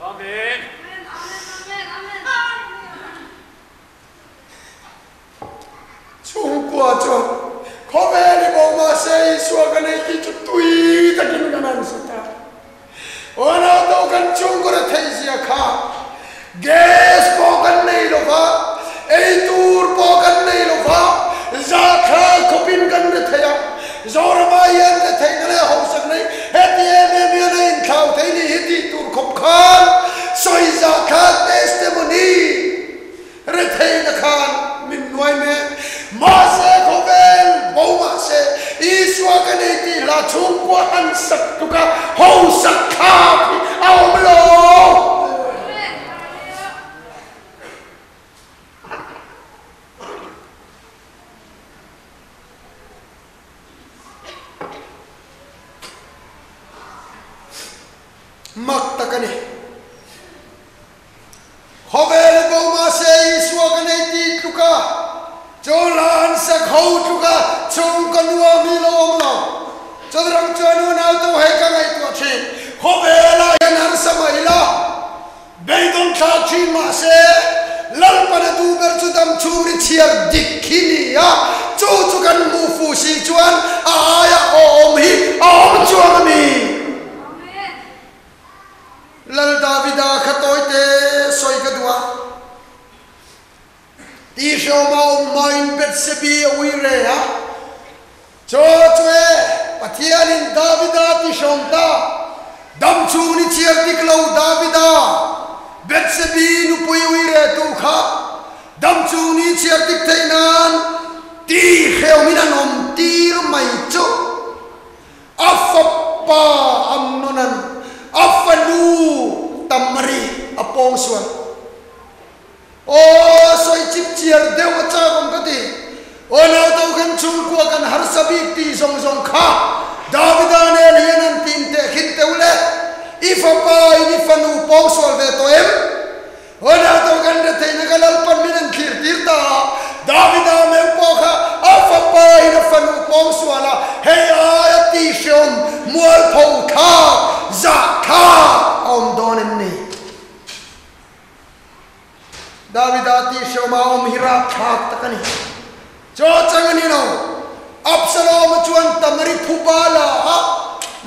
Speaker 2: Amen.
Speaker 1: Chhungkua chuan, Khawvel i bo mahse Isua ka nei tih chu tui takin kan han hre ta. Aw to kan chhungkaw ra theih zia kha gas pawh kan nei lo va, ei tur pawh kan nei lo va, zahthlak khawpin kan re thei a. Zorama hian re theihna leh hausak nei heti em em hian a inthlau thei ni hi tih tur khawp khan sawi zahthlak testimony Retheihna khan min nuai mek. Mahse khawvel bo mahse Isua ka nei tih hla chhungkua an sak tuk a, hausak thlak hi a awm lo. Mak tak a ni. ho tluka chhungkaw nuam hi lo awm lo. Chawdrang chuan unau to hei ka ngaihtuah thin. Khawvelah hian harsa mah ila, beidawn thlak thin mah se, Lalpan a duh ber chu dam chhung ri chhiar dik hi ni a, chu chu kan hmuh fuh si chuan a aia awm hi a awm chuang a ni. Lal Davida kha tawite sawi ka duh a. Tihrawm a awm hmain Bethsebi a ui re a, Chaw chu e, Pathianin Davida tihrawm ta, dam chhung ni chhiar dik lo Davida, Bethsebi nupui ui re tu kha dam chhung ni chhiar dik theih nan tihrawmin an awm tir mai chu. A fapa Amnonan a fanu Tamari a pawngsual. Aw, sawi chip chiar deuh a chak awm ka ti. Aw nauto khan chhungkua kan harsa bik tih zawng zawng kha Davida nen hian an tin teh khin teuh le. I fapa in i fanu pawngsual ve tawh em? Aw nauto kan retheihna ka Lalpan min an thlir tir ta a, Davida meuh pawh kha a fapa in a fanu pawngsual a, hei aia tihhreawm mualpho thlak zah thlak a awm dawn em ni? Davida tih hreawma awm hi rapthlak tak a ni. Chaw chang a ni lo. Absalom-a chuan Tamari phuba la a,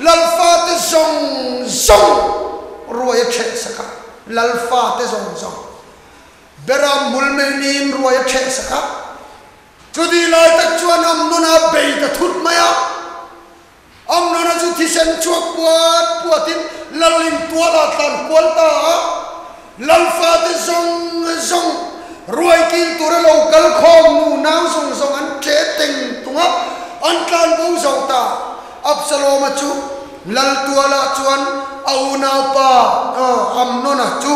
Speaker 1: lalfate zawng zawng ruai a ṭheh sak a, lalfate zawng zawng. Beram hmul mei niin ruai a ṭheh sak a. Chutih lai tak chuan Amnona bei ta thut mai a. Amnona chu thisen chhuak puat puatin Lalin tualah tlan kual ta a, Lal fate zawng zawng ruai kil tura lo kal khawm nu nau zawng zawng an ṭe teng tung a, an tlan bo zo ta. Absaloma chu Lal tualah chuan a unaupa Amnona chu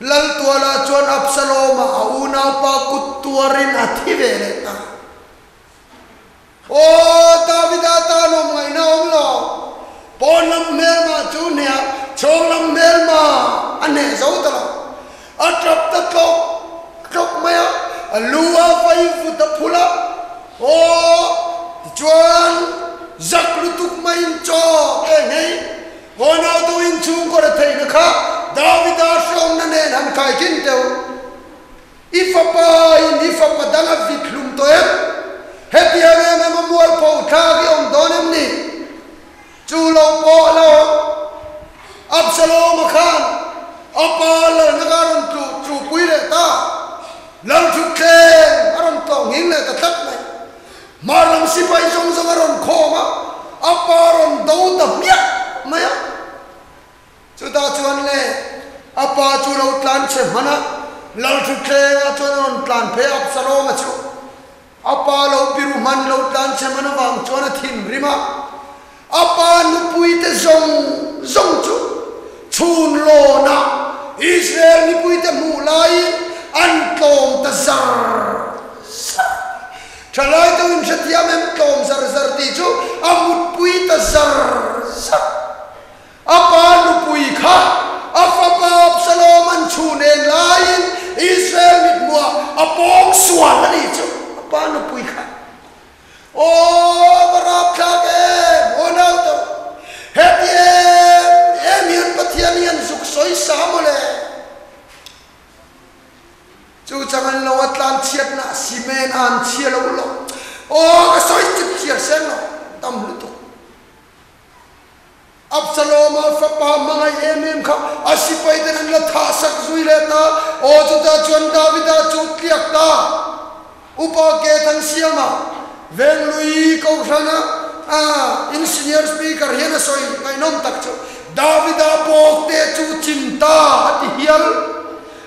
Speaker 1: Lal tualah chuan Absaloma a unaupa kut tuarin a thi ve leh ta. Aw Davida tan awm ngaihna awm lo, pawn lam hmelma chu hneah chhawng lam hmelma a hneh zo ta lo. A tap ta tlawk tlawk mai a, a lu a vai vut a phul a, aw tichuan zak lutuk maiin chaw te nghei aw nauto inchhungkaw retheihna kha Davida hrawmna nen han khai thin teuh. I fapa in i fapa dang a vit hlum tawh em? Hetiang em em a mualpho thlak i awm dawn em ni? Chu lo pawh a lo awm. Absalom-a khan a pa lalna kha a rawn tluh tluhpui leh ta. Lalthutthleng a rawn tlawh nghing leh ta tlat mai. Hmar lam sipai zawng zawng a rawn khawm a, a pa a rawn do ta hmiah mai a. Chutah chuan le, a pa chu lo tlan che hman a, Lalthutthlengah chuan a rawn tlan phei a, Absalom-a chu a pa lo biru hman lo tlan che hman avang chuan a thinrim a, a pa nupuite zawng zawng chu chhun lawnah Israel mipuite hmuh laiin an tlawm ta zar zar. Thalai deuh in hrethiam em tlawm zar zar tih chu a mutpui ta zar zar. A pa nupui kha a fapa Absalom an chhun en laiin Israel mithmuah a pawng sual a nih chu, a pa nupui kha. Aw, va rapthlak em, aw naute, heti em em hian Pathian hian zuk sawi sa mawle. Chu chang an lo a tlan chhiatna cement a an chhia lo lo. Aw, ka sawi chip chhiar seng lo, tam lutuk. Absalom-a fapa hmangaih em em kha a sipaiten an la thah sak zui leh ta. Aw, chutah chuan Davida chu tliak ta. Upa ke Thansiama, Venglui Kohhrana in senior speaker hian a sawi ngaihnawm tak chu, Davida bawkte chu chim ta a ti hial.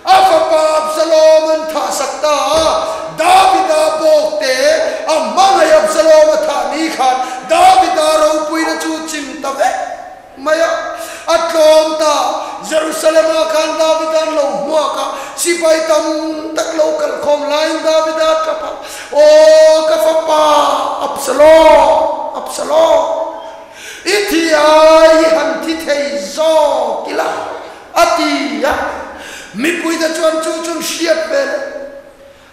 Speaker 1: A fapa Absalom an thah sak ta a, Davida bawkte a hmangaih Absalom a thah ni khan Davida ropuina chu chim ta vek mai a, a tlawm ta. Jerusalem-ah khan Davida'n lo hmuak a, sipai tam tak lo kalkhawm laiin Davida a tap a, Aw ka fapa Absalom, Absalom, i thi ai i han thi thei zawk ila. A ti a, mipuite chuan chu chun hriat ve leh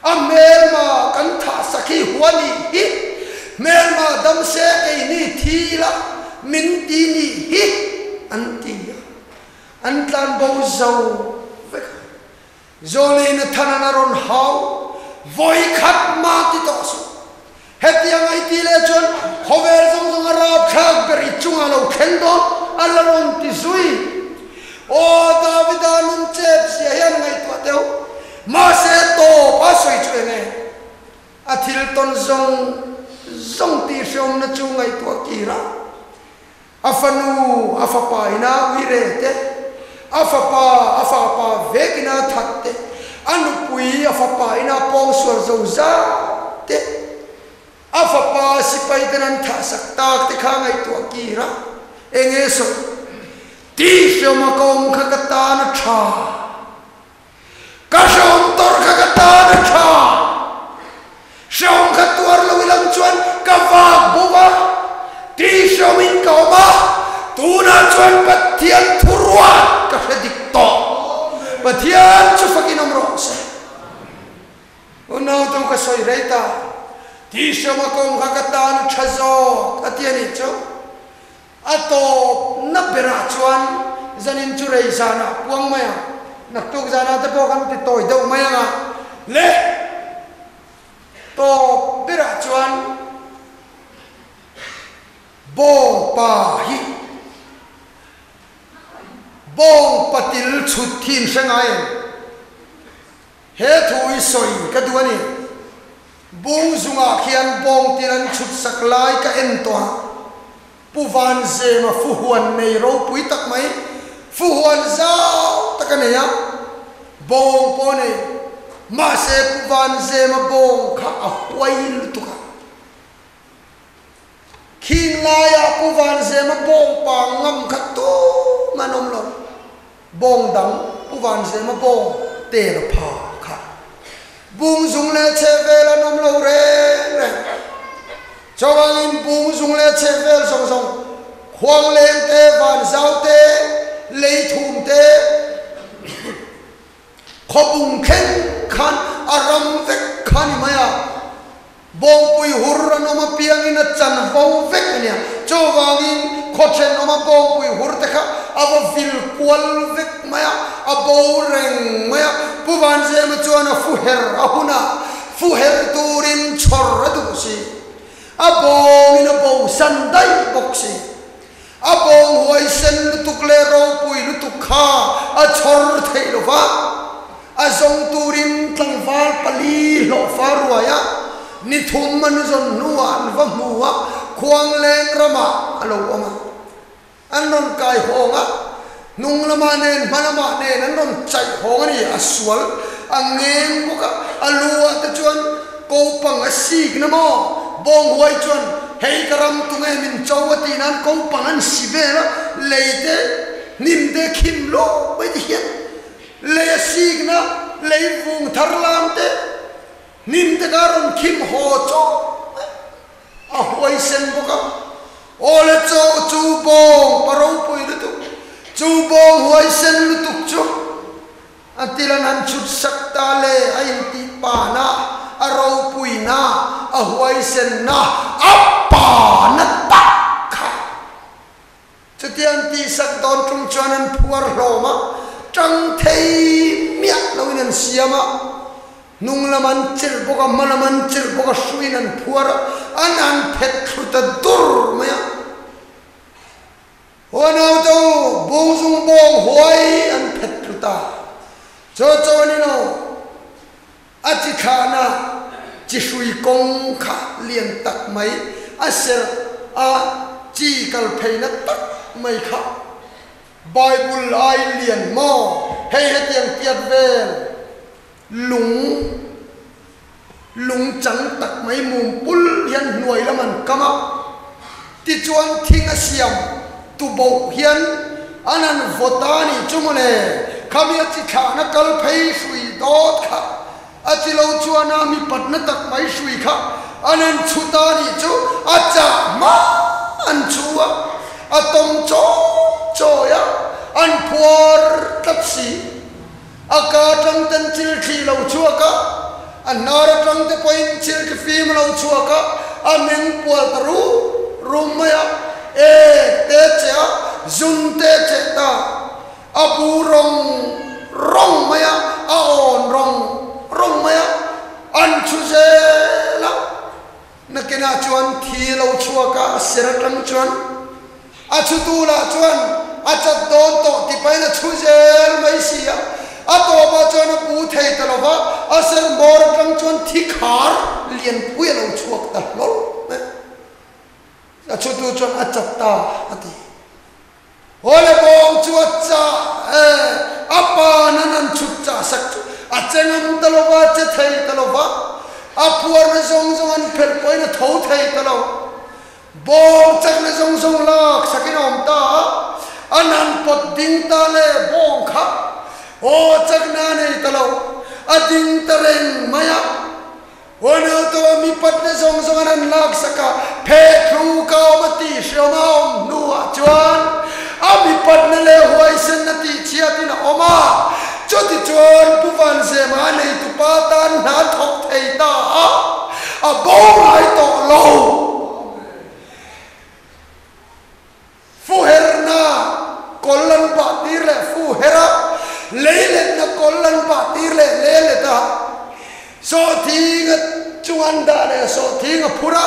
Speaker 1: a hmelma kan thah sak hi hua nih hi, hmelma dam se keini thi ila min ti nih hi an ti a, an tlanbo zo vek a. Zawlei Nathana'n a rawn hau, Vawi khat mah ti tawh suh. Hetiang a i ti leh chuan khawvel zawng zawng a rapthlak ber i chungah lo thleng dawn a la rawn ti zui. Aw Davida nun chep zia hian ngaihtuah teuh. Mahse tawp a sawi chu enge? A thil tawn zawng zawng tih hreawmna chu ngaihtuah kir a. A fanu, a fapa ina uire te, a fapa, a fapa vek ina that te, a nupui, a fapa ina pawngsual zo zat te, a fapa sipai ten an thah sak tak te kha ngaihtuah kir a, enge sawi? Tih hreawma ka awm kha ka tan a tha. Ka hreawm tawrh kha ka tan a tha. Hreawm kha tuar lo ilang chuan ka vak bawk a, tih hreawmin ka awm a, tunah chuan Pathian thuruat ka hre dik tawh. Pathian chu fakin awm rawh se. Unau tu ka sawi rei ta, tih hreawma ka awm kha ka tan a tha zawk a ti a nih chu. A tawp na berah chuan zanin chu rei zanah puang mai ang, naktuk zanah te pawh kan ti tawi deuh mai ang a, le tawp berah chuan bawng pa hi bawng patil chhut hi in hre ngai em? He thu i sawi ka duh a ni. Bung zungah khian bawng til an chhut sak lai ka en tawh a. Pu Van Zema fuhuan nei ropui tak mai, fuhuan zau tak a nei a, bawng pawh a nei. Mahse Pu Van Zema bawng kha a huai lutuk a. Khing laiah Pu Van Zema bawng pa ngam kha tumah an awm lo. Bawng dang Pu Van Zema bawng tel a pha kha. Bung zung leh chheh vel an awm lo reng reng. Chuvangin bung zung leh chheh vel zawng zawng, khuang leng te, van zau te, lei thum te, khawbung thleng khan a ram vek kha ni mai a. Bawngpui hur an awm apiangin a chan vo vek a nia. Chuvangin khaw thenawma bawngpui hur te kha a va vil kual vek mai a, a bo reng mai a. Pu Vanzema chuan a fu her a hun a, fu her turin chhawr a duh si. A bawngin a bosan daih bawk si. A bawng huaisen lutuk leh ropui lutuk kha a chhawr theih lo va, a zawng turin tlangval pali hlawhfa ruai a, ni thum an zawn hnuah an va hmu a, Khuangleng ramah a lo awm a. An rawn kai hawng a, hnung lamah nen hma lamah nen an rawn chaih hawng a ni, a sual a ngeng bawk a, a lu ah te chuan Kopang a sik na maw? Bawnghuai chuan, Hei ka ram tunge min cho a tih nan kopang an si vel a, lei te hnim te khim luh mai ti hian lei a sik na, lei vung thar lam te hnim te kha rawn khim haw chawp mai a huai sen bawk a. Aw le chaw chu bawng pa ropui lutuk, chu bawng huai sen lutuk chu. A til an han chhut sak ta le, a intih pa na, a ropui na, a huaisen na, a pa na tak kha. Chutia an tihsak dawn tum chuan an phuar hlawm a, tang thei miah loin an siam a, hnung lam an chilh bawk a, hma lam an chilh bawk a, hruiin an phuar a, an han phet thlu ta dur mai a. Huanau te u, bung zung bawng huai an phet tlu ta. Chaw chaw a ni lo. A chi thlahna chi hrui kawng kha lian tak mai, a serh a chi kal pheina tak mai kha Bible ai lian maw? Hei hetiang tiat vel lung lung chang tak mai mum pul hian hnuai lam an kam a, tichuan thing a siam tu boh hian an han vaw ta a nih chu mawle, khami a chi thlahna kal phei hrui dawt kha a chi lo chuan a mi patna tak mai hrui kha an han chhu ta a nih chu, a chah hma an chhu a, a tawm chawi chawi a, an phuar tlat si. A ka tang ten chil thli lo chhuak a, A hnar atang te pawhin chil ki fim a lo chhuak a, a meng pual ta rum rum mai a, e te che a, zun te che ta, a bu rawng rawng mai a, a awn rawng rawng mai a, an chhu zel a. Nakinah chuan thi lo chhuak a, a ser atang chuan a chhutu lah chuan a chat dawn tawh ti pahin a chhu zel mai si a, a tawpah chuan a pu thei ta lo va, a ser bawr atang chuan thi khar lianpui a lo chhuak ta hlawl mai. A chhutu chuan a chat ta a ti. Hawle bawng chu a chah e, a pa nan an chhut chah sak chu a che ngam ta lo va, a che thei ta lo va, a phuarna zawng zawng an phelh pawhin a tho thei ta lo. Bawng chakna zawng zawng lak sakin a awm ta a, an han pawt ding ta le bawng kha aw chakna a nei ta lo, a ding ta reng mai a. Unautu mi patna zawng zawng an han laksak a, phehthlu ka awm a tih hriawm a awm hnuah chuan a mi patna leh huaisenna tih chhiatin a awm a. Chutichuan Pu Vanzema a neitupa tan hna thawk thei ta a, a bo ngai tawh lo. Fu herna kawl an pah tir leh fu her a, lei letna kawl an pah tir leh le let a, sawhthing a chung an dah leh sawhthing a phur a,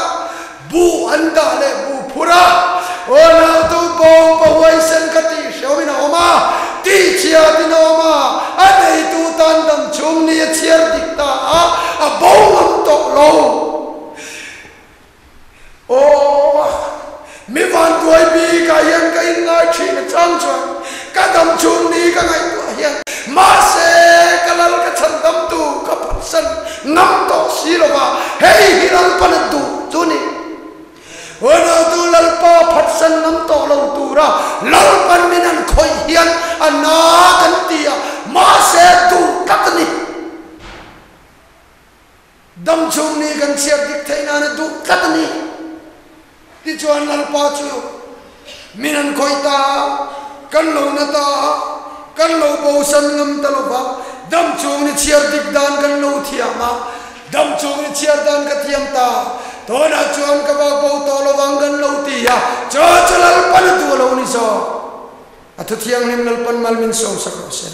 Speaker 1: buh an dah leh buh phur a, aw nautu bawng pa huaisen ka tih hreawmin a awm a, tihchhiatin a awm a, a neitu tan dam chhung ni a chhiar dik ta a, a bo ngam tawh lo. Aw, mi vanduai bikah hian ka inngai thin a chang chuan ka dam chhung ni ka ngaihtuah hian mahse ka lal ka chhan damtu ka phatsan ngam tawh si lo va, hei hi Lalpan a duh chu ni. Unautu Lalpa phatsan ngam tawh lo tura Lalpan min an khawih hian a na kan ti a, mahse duh tlat a ni. Dam chhung ni kan chhiar dik theih nan a duh tlat a ni. Tichuan Lalpa chu min an khawih ta a, kan lo na ta a, kan lo bosan ngam ta lo va, dam chhung ni chhiar dik dan kan lo thiam a, dam chhung ni chhiar dan ka thiam ta, tunah chuan ka vak bo tawh lo vang kan lo ti a, chu chu Lalpan a duh a lo ni zawk. A thuthianghlim Lalpan mal min sawmsak rawh se.